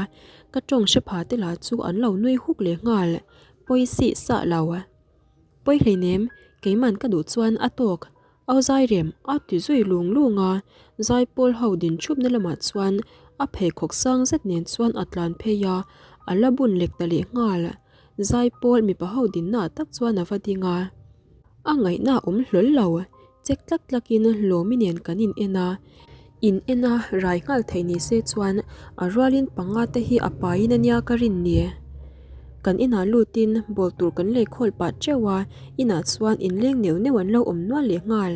ka tawng hre pha te lah chu an lo nui huk leh nghal, pawi sih sah lo. Pawi hleinem, keiman ka duh chuan a tawk. Au zai rem a ti zui lung lung a, zaipawl ho din thupna lamah chuan a pheikhawk sang zet nen chuan a tlan phei a, a la bun lek ta leh nghal. Zaipawl mipa ho dinna ah tak chuan a va ding a. A ngaihna a awm hlawl lo, chek tlak tlakin Lawmi nen kan in en a, in en a rai nghal theih ni se chuan a rualin panga te hi a paiin a nia ka rin ni. Kan inah lutin ball tur kan lei khawl pah teuh a, inah chuan inleng neuh neuh an lo awm nual leh nghal.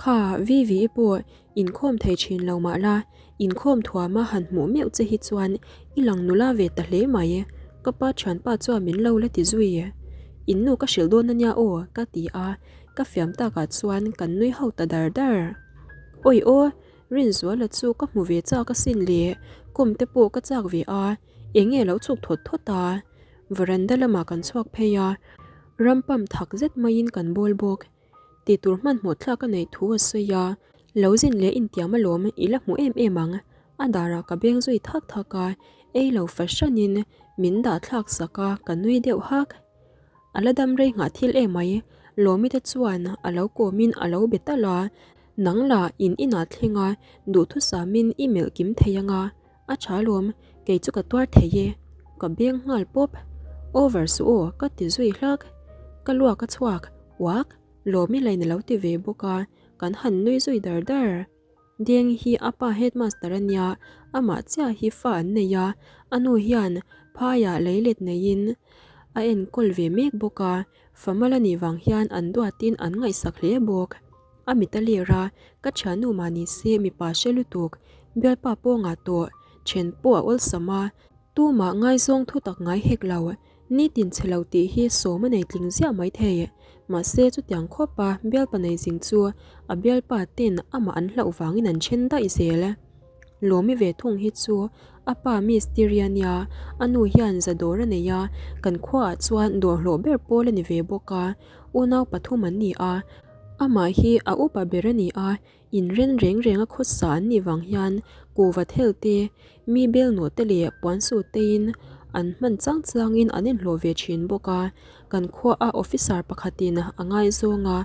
Kha Vivi i pawh inkhawm thei thin lo mah la, inkhawm thuama han hmuh meuh che hi chuan i lang nula ve ta hle mai, ka pa thianpa chuan min lo la ti zui. In nu ka hrilh dawn ania aw ka ti a, ka fiam takah chuan kan nui ho ta dar dar. Awi aw, Rinzuala chu ka hmu ve chak asin le, kawm te pawh ka chak ve a, eng nge lo chhuk thawt thawt a? Veranda lamah kan chhuak phei a, ram pump thak zet maiin kan bawl bawk. Tih tur hmanhmawh thlak a neih thu a sawi a, lo zin leh intiam alawm i la hmu em em ang, a darah ka beng zui thak thak a, ei lo fahranin min dah thlak sak a, ka nui deuh hak. A la dam rei nghah thil em mai, Lawmi te chuan a lo kawmin a lo be talh a, nang lah in inah thleng a, duhthusamin i melh kim thei ang a, a tha lawm, kei chu ka tuar thei e, ka beng nghal pawp. Over suh aw, ka ti zui hlak. Ka luak a chhuak, uak, Lawmi lain a lo ti ve bawk a, kan han nui zui dar dar. Deng hi a pa headmaster a nia, amah chiah hi fa an nei a, a nu hian phaiah leilet neiin a enkawl ve mek bawk a, fa mal a nih vang hian an duatin an ngaihsak hle bawk. A mit a lir a, ka thiannu mah ni se mipa hre lutuk, bialpa pawngah tawh, then pawh a awlsam a, Tumah ngaizawng thu tak ngai hek lo, nitin che lo tih hi sawm a nei tling ziah mai thei. Mahse chutiang khawpa bialpa nei zing chu a bialpa ten amah an hlauh vangin an then daih zel. Lawmi ve thung hi chu a pa mistiri a nia, a nu hian za dawr a nei a, kan khuaah chuan dawr hlawh ber pawl a ni ve bawk a, unau pathum an ni a, amah hi a upa ber a ni a, Inren reng reng a khawsa an nih vang hian kuhva thel te, mi bel nawh te leh puansu tein an hman chang changin an inhlawh ve thin bawk a. Kan khuaa officer pakhatin a ngaizawng a,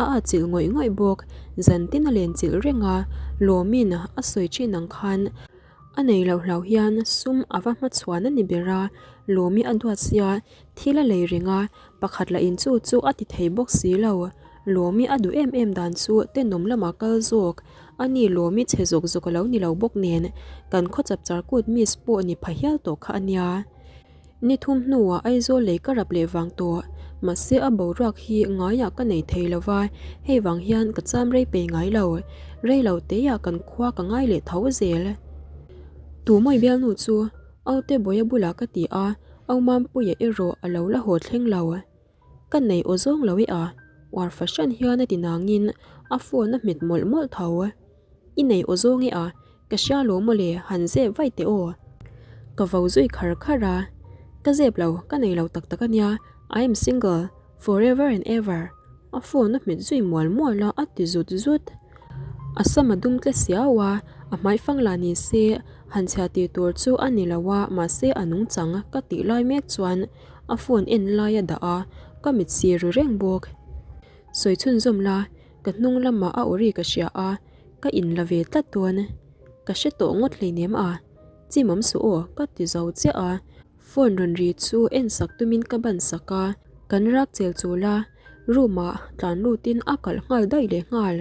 a atchilh ngawih ngawih bawk. Zan tin a lenchilh reng a, Lawmin a sawi thin ang khan a nei loh hlau hian sum a va hmachhuan a ni ber a, Lawmi a duat sia thil a lei reng a, pakhat lah in chu chu a ti thei bawk si lo. Lawmi a duh em em dan chu tenawm lamah kal zawk a ni Lawmi chhe zawk zawk a lo ni lo bawk nen kan khaw chapchar kut miss pawh ni pha hial tawh kha a nia. Ni thum hnuah Aizawl lei ka rap leh vang tawh mahse a boruak hi ngaiah ka nei thei lo va hei vang hian ka cham rei pei ngai lo rei lo teiah kan khua ka ngai leh tho zel. Tumawi bialnu chu. Aute Bawia bulah ka ti a, Au Mampuia erawh a lo la haw thleng lo. Ka nei aw zawng lo e a, uar fahran hian a ti nangin a phone a hmet mawlh mawlh tho. I nei aw zawng e a, ka hria lo mawle han zep vaih teh aw. Ka vo zui khar khar a, ka zep lo, ka nei lo tak tak a nia, I am single, forever and ever. A phone a hmet zui mual mual a, a ti zut zut. A sam a dum tle siau a, a hmaifang lah ni se, han chhia tih tur chu a ni lo a, mahse a nungchang ka tih lai mek chuan a phone en lai a dah a, ka mit sir ru reng bawk. Sawi chhunzawm la, ka hnung lamah a aw ri ka hria a, ka in la ve tlat dawn. Ka hre tawh ngawt hleinem a, chimawm suh aw ka ti zo chiah a. Phone rawn ri chu en sak tumin ka ban sak a, kan rak chel chul a, room ah tlan lutin a kalh nghal daih leh nghal.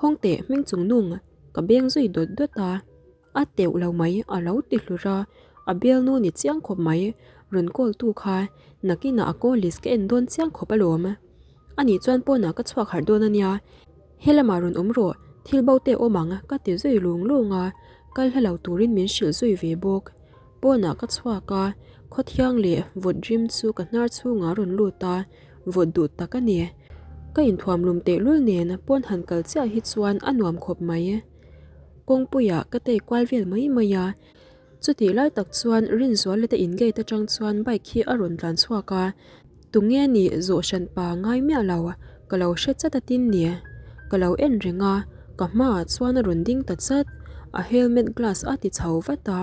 Hawng teh hming chung nung, ka beng zui dawt dawt a. A teuh lo mai a lo ti hlur a, a bialnu ni chiang khawp mai, rawn call tu kha nakinah a call list ka en dawn chiang khawp alawm. Anih chuan pawnah ka chhuak harh dawn ania, helamah rawn awm rawh, thil bo te awm ang ka ti zui lung lung a, kal hla lo turin min hrilh zui ve bawk. Pawnah ka chhuak a, khawthiang leh vawt rim chu ka hnar chhungah a rawn lut a, vawt duh tak a ni. Ka inthuam lum tehlul nen pawn han kal chiah hi chuan a nuam khawp mai. Kawngpuiah ka tei kual vel mai mai a, chutih lai tak chuan Rinzuala te in gate atang chuan bike hi a rawn tlan chhuak a, tunge nih zawh hran pa ngai miah lo, ka lo hre chat a tin ni. Ka lo en reng a, ka hmaah chuan a rawn ding ta chat, a helmet glass a ti chho vat a,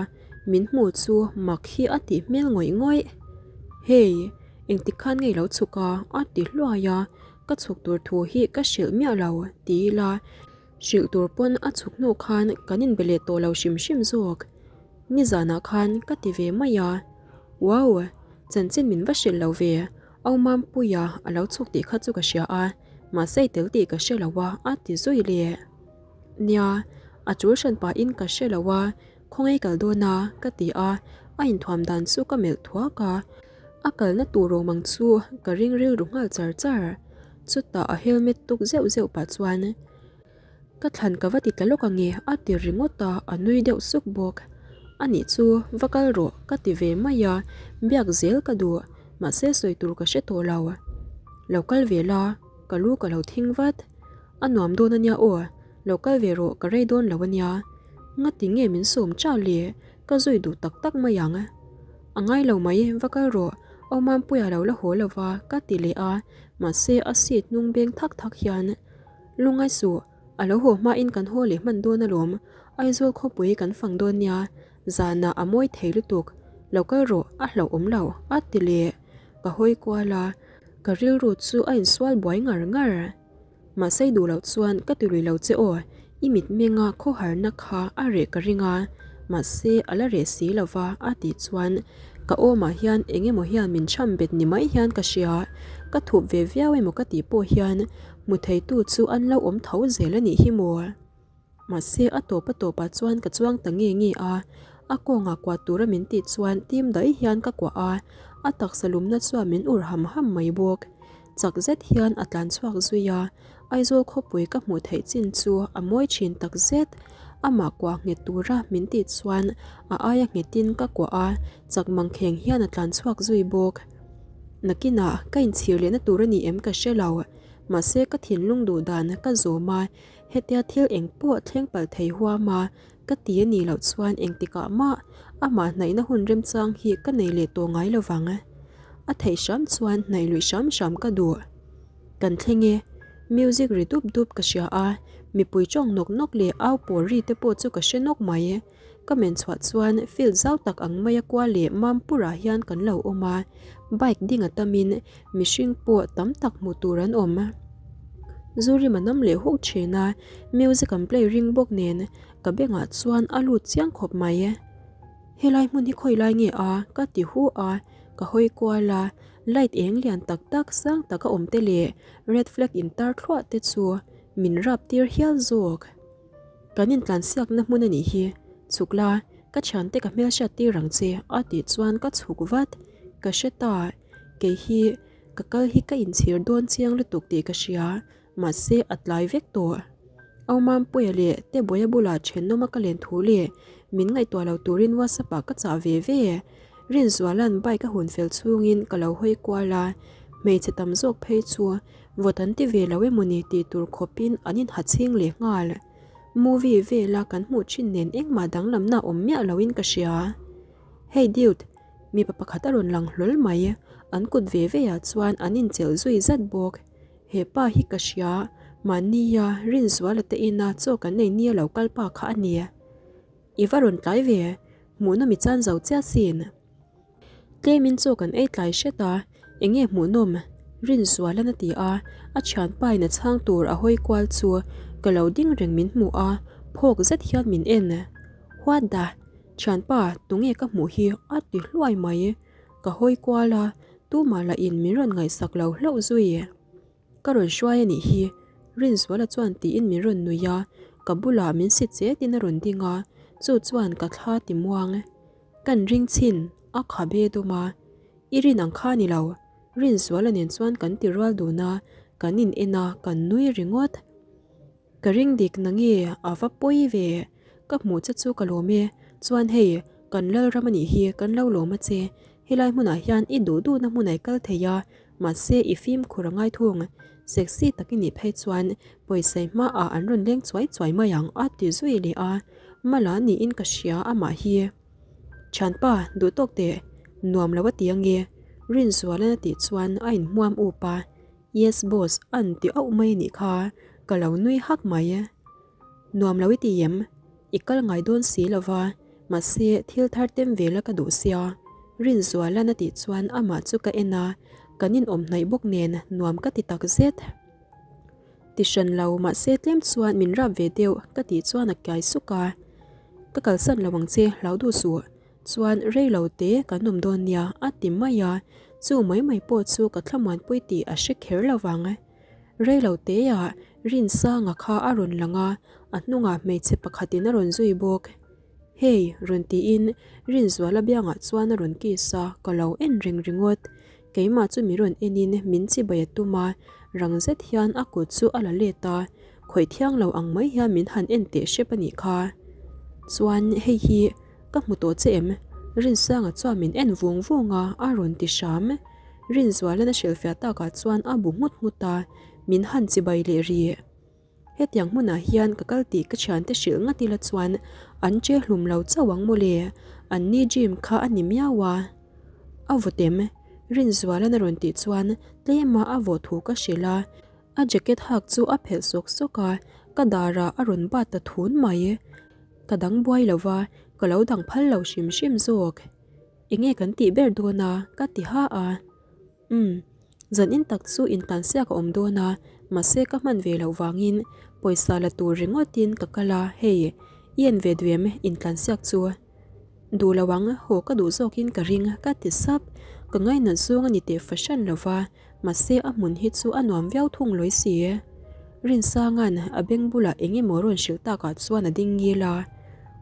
min hmuh chu mak hi a tih hmel ngawih ngawih. Hey, engtik khan nge i lo chhuk a? a ti hluai a, ka chhuk tur thu hi ka hrilh miah lo ti ila, Hrilh tur pawn a chhuk hnu khan kan inbe leh tawh lo hrim hrim zawk. Nizanah khan ka ti ve mai a. Wow! Chanchin min va hrilh lo ve. Au Mampuia a lo chhuk tih kha chu ka hria a, mahse i tel tih ka hre lo a, a ti zui leh. Nia, a tul hran pahin ka hre lo a, khawngaih kal dawn a, ka ti a, a inthuam dan chu ka melh thuak a. A kalna tur awm ang chu ka ring rilru nghal char char. Chutah a helmet tuk zeuh zeuh pah chuan ka thlan ka va ti tla lawk ange a ti ringawt a, a nui deuh suk bawk. Anih chu va kal rawh ka ti ve mai a, biak zel ka duh mahse sawi tur ka hre tawh lo. Lo kal ve la, ka lu ka lo thing vat. A nuam dawn ania aw, lo kal ve rawh ka rei dawn lo ania. Ngati nge min sawm chah le, ka zui duh tak tak mai ang. A ngai lo mai, va kal rawh, Awmampuia lo la haw lo va ka ti leh a, mahse a seat hnung beng thak thak hian Lungngai suh, a lo haw hmain kan haw leh hman dawn alawm, Aizawl khawpui kan fang dawn nia, zanah a mawi thei lutuk, lo kal rawh, a hlauhawm lo, a ti leh. Ka hawi kual a, ka rilru chu a insual buai ngar ngar. Mahse i duh loh chuan ka ti lui lo che aw, i mitmenga khawharna kha a reh ka ring a, mahse a la reh si lo va a tih chuan ka awmah hian eng emaw hian min cham bet ni mai hian ka hria, ka thup ve viau emaw ka tih pawh hian hmu theitu chu an lo awm tho zel a nih hi maw. Mahse a tawp a tawpah chuan ka chuang ta nge nge a, a kawngah kuah tura min tih chuan tim daih hian ka kuah a, a taksa lumna chuan min ur ham ham mai bawk. Chak zet hian a tlan chhuak zui a, Aizawl khawpui ka hmuh theih chin chu a mawi thin tak zet. Amah kuah nghet tura min tih chuan a aia nghetin ka kuah a, chak mangkheng hian a tlan chhuak zui bawk. Nakinah ka inchhir lehna tur a ni em ka hre lo, mahse ka thinlung duh dan ka zawm a, Hetia thil eng pawh thleng palh thei huam a, ka ti a nih loh chuan engtikah mah amah hnaihna hun remchang hi ka nei leh tawh ngai lo vang. A theih hram chuan hnaih luih hram hram ka duh. Kan thleng e, music ri dup dup ka hria a, mipui tawng nawk nawk leh au pawl ri te pawh chu ka hre nawk mai. Ka men chhuah chuan field zau tak ang maia kua leh Mampurah hian kan lo awm a, bike ding a tamin mihring pawh tam tak hmuh tur an awm. Zu rim a nam leh huk thin a, music an play ring bawk nen ka bengah chuan a lut chiang khawp mai. Helai hmun hi khawi lai nge a? ka ti hu a, ka hawi kual a, light eng lian tak tak sang taka awm te leh red flag intar thluah te chu min rap tir hial zawk. Kan intlansiakna hmun a nih hi, chhuk la, ka thiante ka hmelhriat tir ang che a tih chuan ka chhuk vat, ka hre ta, kei hi ka kal hi ka inchhir dawn chiang lutuk tih ka hria, mahse a tlai vek tawh. Au Mampuia leh Tebuaia bulah thenawma ka len thu leh. Min ngaihtuah lo turin WhatsApp ah ka chah ve ve. Rinzuala'n bike a hun fel chhungin ka lo hawi kual a, hmeichhe tam zawk phei chu vawt an ti ve lo emaw ni tih tur khawpin an inha chhing leh nghal. Movie vela kan hmuh thin nen engmah danglamna awm miah loin ka hria. Hey dude, mipa pakhat a rawn lang hlawl mai, an kut ve ve ah chuan an inchelh zui zat bawk. He pa hi ka hria, mahnia Rinzuala te ina chaw kan nei nia lo kal pa kha a ni. I va rawn tlai ve, hmuhnawm i chan zo chiah sin. Tlemin chaw kan ei tlai hret a, enge hmuhnawm? Rinzualan a ti a, a thianpa in a chhang tur a hawi kual chu ka lo ding reng min hmu a, phawk zet hian min en. What the? Thianpa, tunge ka hmuh hi? a ti hluai mai. Ka hawi kual a, tumah lah in min rawn ngaihsak lo hlauh zui. Ka rawn hruai a nih hi, Rinzuala chuan tiin min rawn nui a, ka bulah min si chetin a rawn ding a, chu chuan ka thla ti muang. Kan ring chhin, a khabe dum a, I rin ang kha ni lo, Rinzuala nen chuan kan ti rual dun a, kan in en a, kan nui ringawt. Ka ring dik na nge a va pawi ve, ka hmuh che chu ka lawm e, chuan hei kan Lalram a nih hi kan lo lawm a che, helai hmunah hian i duh duhna hmun a i kal thei a, mahse i fimkhur a ngai thung, sexy tak i nih phei chuan pawisa i hmaah an rawn leng chuai chuai mai ang a ti zui leh a, mala niin ka hria amah hi. Thianpa duh tawk teh, nuam lo a ti ange, Rinzualan a tih chuan a inhmuam up a. Yes boss an ti auh mai nih kha ka lo nui hak mai. Nuam lo i ti em? I kal ngai dawn si lo va, mahse thil thar tem ve la ka duh sia. Rinzualan a tih chuan amah chu ka en a, kan inawm hnaih bawk nen nuam ka ti tak zet. Ti hran lo mahse tlem chuan min rap ve deuh ka tih chuan a kiai suk a. Ka kalsan lo ang che hlau duh suh. Chuan rei lo te kan awm dawn nia a ti mai a, chu mai mai pawh chu ka thlamuanpui tih a hre kher lo vang. Rei lo teah Rinsanga kha a rawn lang a, a hnungah hmeichhe pakhatin a rawn zui bawk. Hey, rawn tiin Rinzuala biangah chuan a rawn kiss a, ka lo en reng ringawt. Keimah chu mi rawn enin min chibai a tum a, rang zet hian a kut chu a la let a, khawih thiang lo ang mai hian min han en teh hrep a nih kha. Chuan hei hi Ka hmu tawh che em? Rinsanga chuan min en vung vung a, a rawn ti hram. Rinzualan a hrilhfiah takah chuan a bu nghut nghut a, min han chibai leh rih. Hetiang hmunah hian ka kal tih ka thiante hrilh ngat ila chuan an che hlum lo chauh ang mawle, an ni gym kha a ni miau a. A vawt em? Rinzualan a rawn tih chuan tlema a vawh thu ka hrilh a, a jacket hak chu a phelh sawk sawk a, ka darah a rawn bat ta thun mai. Ka dang buai lo va, ka lo dang phal lo hrim hrim zawk. Enge kan tih ber dawn a? ka ti ha a. Umm, zan in tak chu intlansiak a awm dawn a, mahse ka hman ve loh vangin pawisa la tur ringawtin ka kal a, hei, i en ve duh em intlansiak chu? Duh lo ang, haw ka duh zawkin ka ring, ka ti sap. Ka ngainat zawng a ni teh fahran lo va, mahse a hmun hi chu a nuam viau thung lawi si. Rinsanga'n a beng bulah eng emaw rawn hrilh takah chuan a ding ngil a,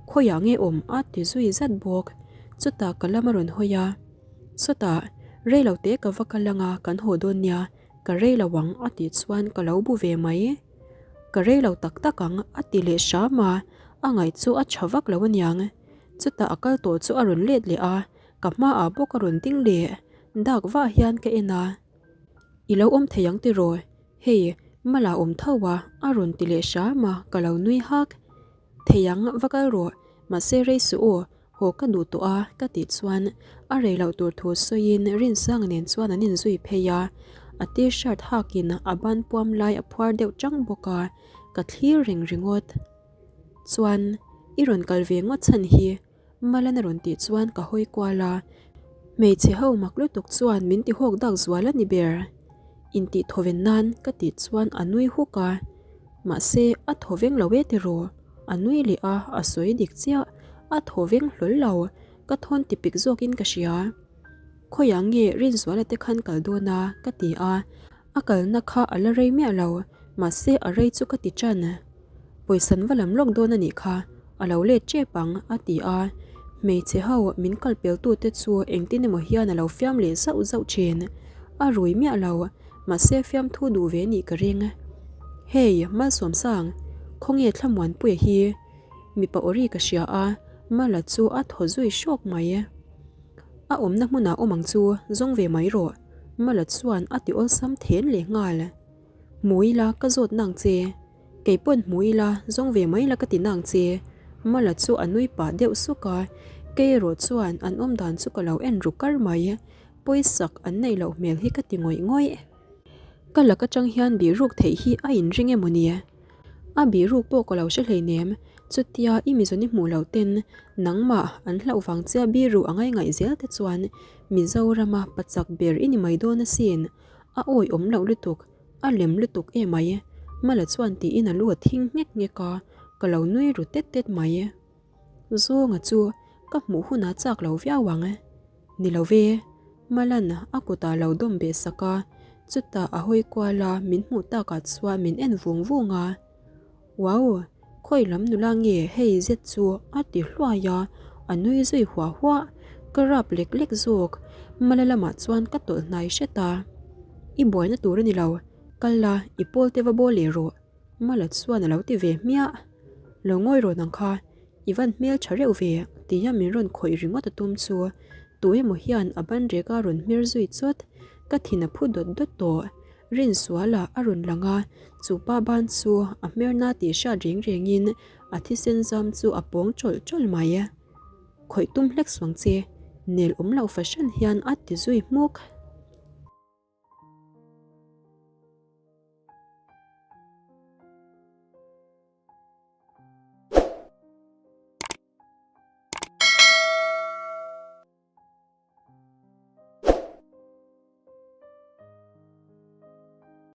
Khawiah nge awm? a ti zui zat bawk. Chutah ka lam a rawn hawi a, Sawtah, rei lo te ka va kal anga kan haw dawn nia, ka rei lo ang a tih chuan ka lo bu ve mai. Ka rei lo tak tak ang a ti leh hram a, a ngaih chu a tha vak lo aniang. Chutah a kal tawh chu a rawn let leh a, ka hmaah bawk a rawn ding leh. Dak vah hian ka en a, I lo awm thei ang tiraw? Hei, Mala awm tho a, a rawn ti leh hram a, ka lo nui hak. Thei ang, va kal rawh, mahse rei suh aw, haw ka duh tawh a, ka tih chuan a rei loh tur thu sawiin Rinsanga nen chuan an inzui phei a, a t-shirt hakin a ban puam lai a phuar deuh chang bawk a, ka thlir reng ringawt. Chuan, i rawn kal ve ngawt chhan hi Malan a rawn tih chuan ka hawi kual a, hmeichhe ho mak lutuk chuan min ti hawk dak zual a ni ber. Intih thawven nan ka tih chuan a nui huk a, mahse a thawveng lo e tiraw? A nui leh a, a sawi dik chiah, a thawveng hlawl lo, ka thawn ti pik zawkin ka hria. Khawiah nge Rinzuala te khan kal dawn a? ka ti a, A kalna kha a la rei miah lo, mahse a rei chu ka ti ṭan. Pawisan va lam lawk dawn a nih kha, a lo let ṭep ang, a ti a. Hmeichhe ho min kal peltute chu engtin emaw hian a lo fiam leh zauh zauh ṭhin. A rui miah lo, mahse fiamthu duh ve nih ka ring. Hey, Malsawmsang, khawnge Thlamuanpuia hi? Mipa awri ka hria a. Mala chu a thaw zui hrawk mai. A awmna hmunah awm ang chu zawng ve mai rawh, Mala chuan a ti awlsam then leh nghal. Hmu ila ka zawt nang che. Kei pawn hmu ila zawng ve mai la ka ti nang che. Mala chu a nui pah deuh suk a, kei erawh chuan an awm dan chu ka lo en ru kar mai. Pawisak an neih loh hmel hi ka ti ngawih ngawih. Ka lak atang hian bihruk theih hi a inring emaw ni? A bihruk pawh ka lo hre hleinem, chutia i mizawni hmuh loh ten nangmah an hlauh vang chia biru a ngai ngaih zel te chuan Mizorama pachak ber i ni mai dawn asin, a awi awm loh lutuk, a lem lutuk emai, Mala chuan tiin a lu a thing nghek nghek a, ka lo nui ru tet tet mai. Zawnga chu ka hmuh hunah chak lo viau ang. Ni lo ve, Malan a kutah lo dawm beh sak a, chutah a hawi kual a, min hmuh takah chuan min en vung vung a. Wow, khawi lam nula nge hei zet chu a ti hluai a, a nui zui huah huah. Ka rap lek lek zawk, Mala lamah chuan ka tawlh hnai hret a. I buaina tur a ni lo, kal la, i pawl te va bawl leh rawh. Mala chuan a lo ti ve hmiah. Lo ngawi rawn ang kha, i van hmel tha reuh ve tia min rawn khawih ringawt a tum chu tu emaw hian a ban rek a rawn hmer zui chawt. Ka thin a phu dawt dawt tawh. Rinsuala a rawn lang a, chu pa ban chu a hmer na tih hriat reng rengin a thisen zam chu a pawng tawlh tawlh mai. Khawih tum hlek suang che, nel awm loh fahran hian a ti zui hmuk.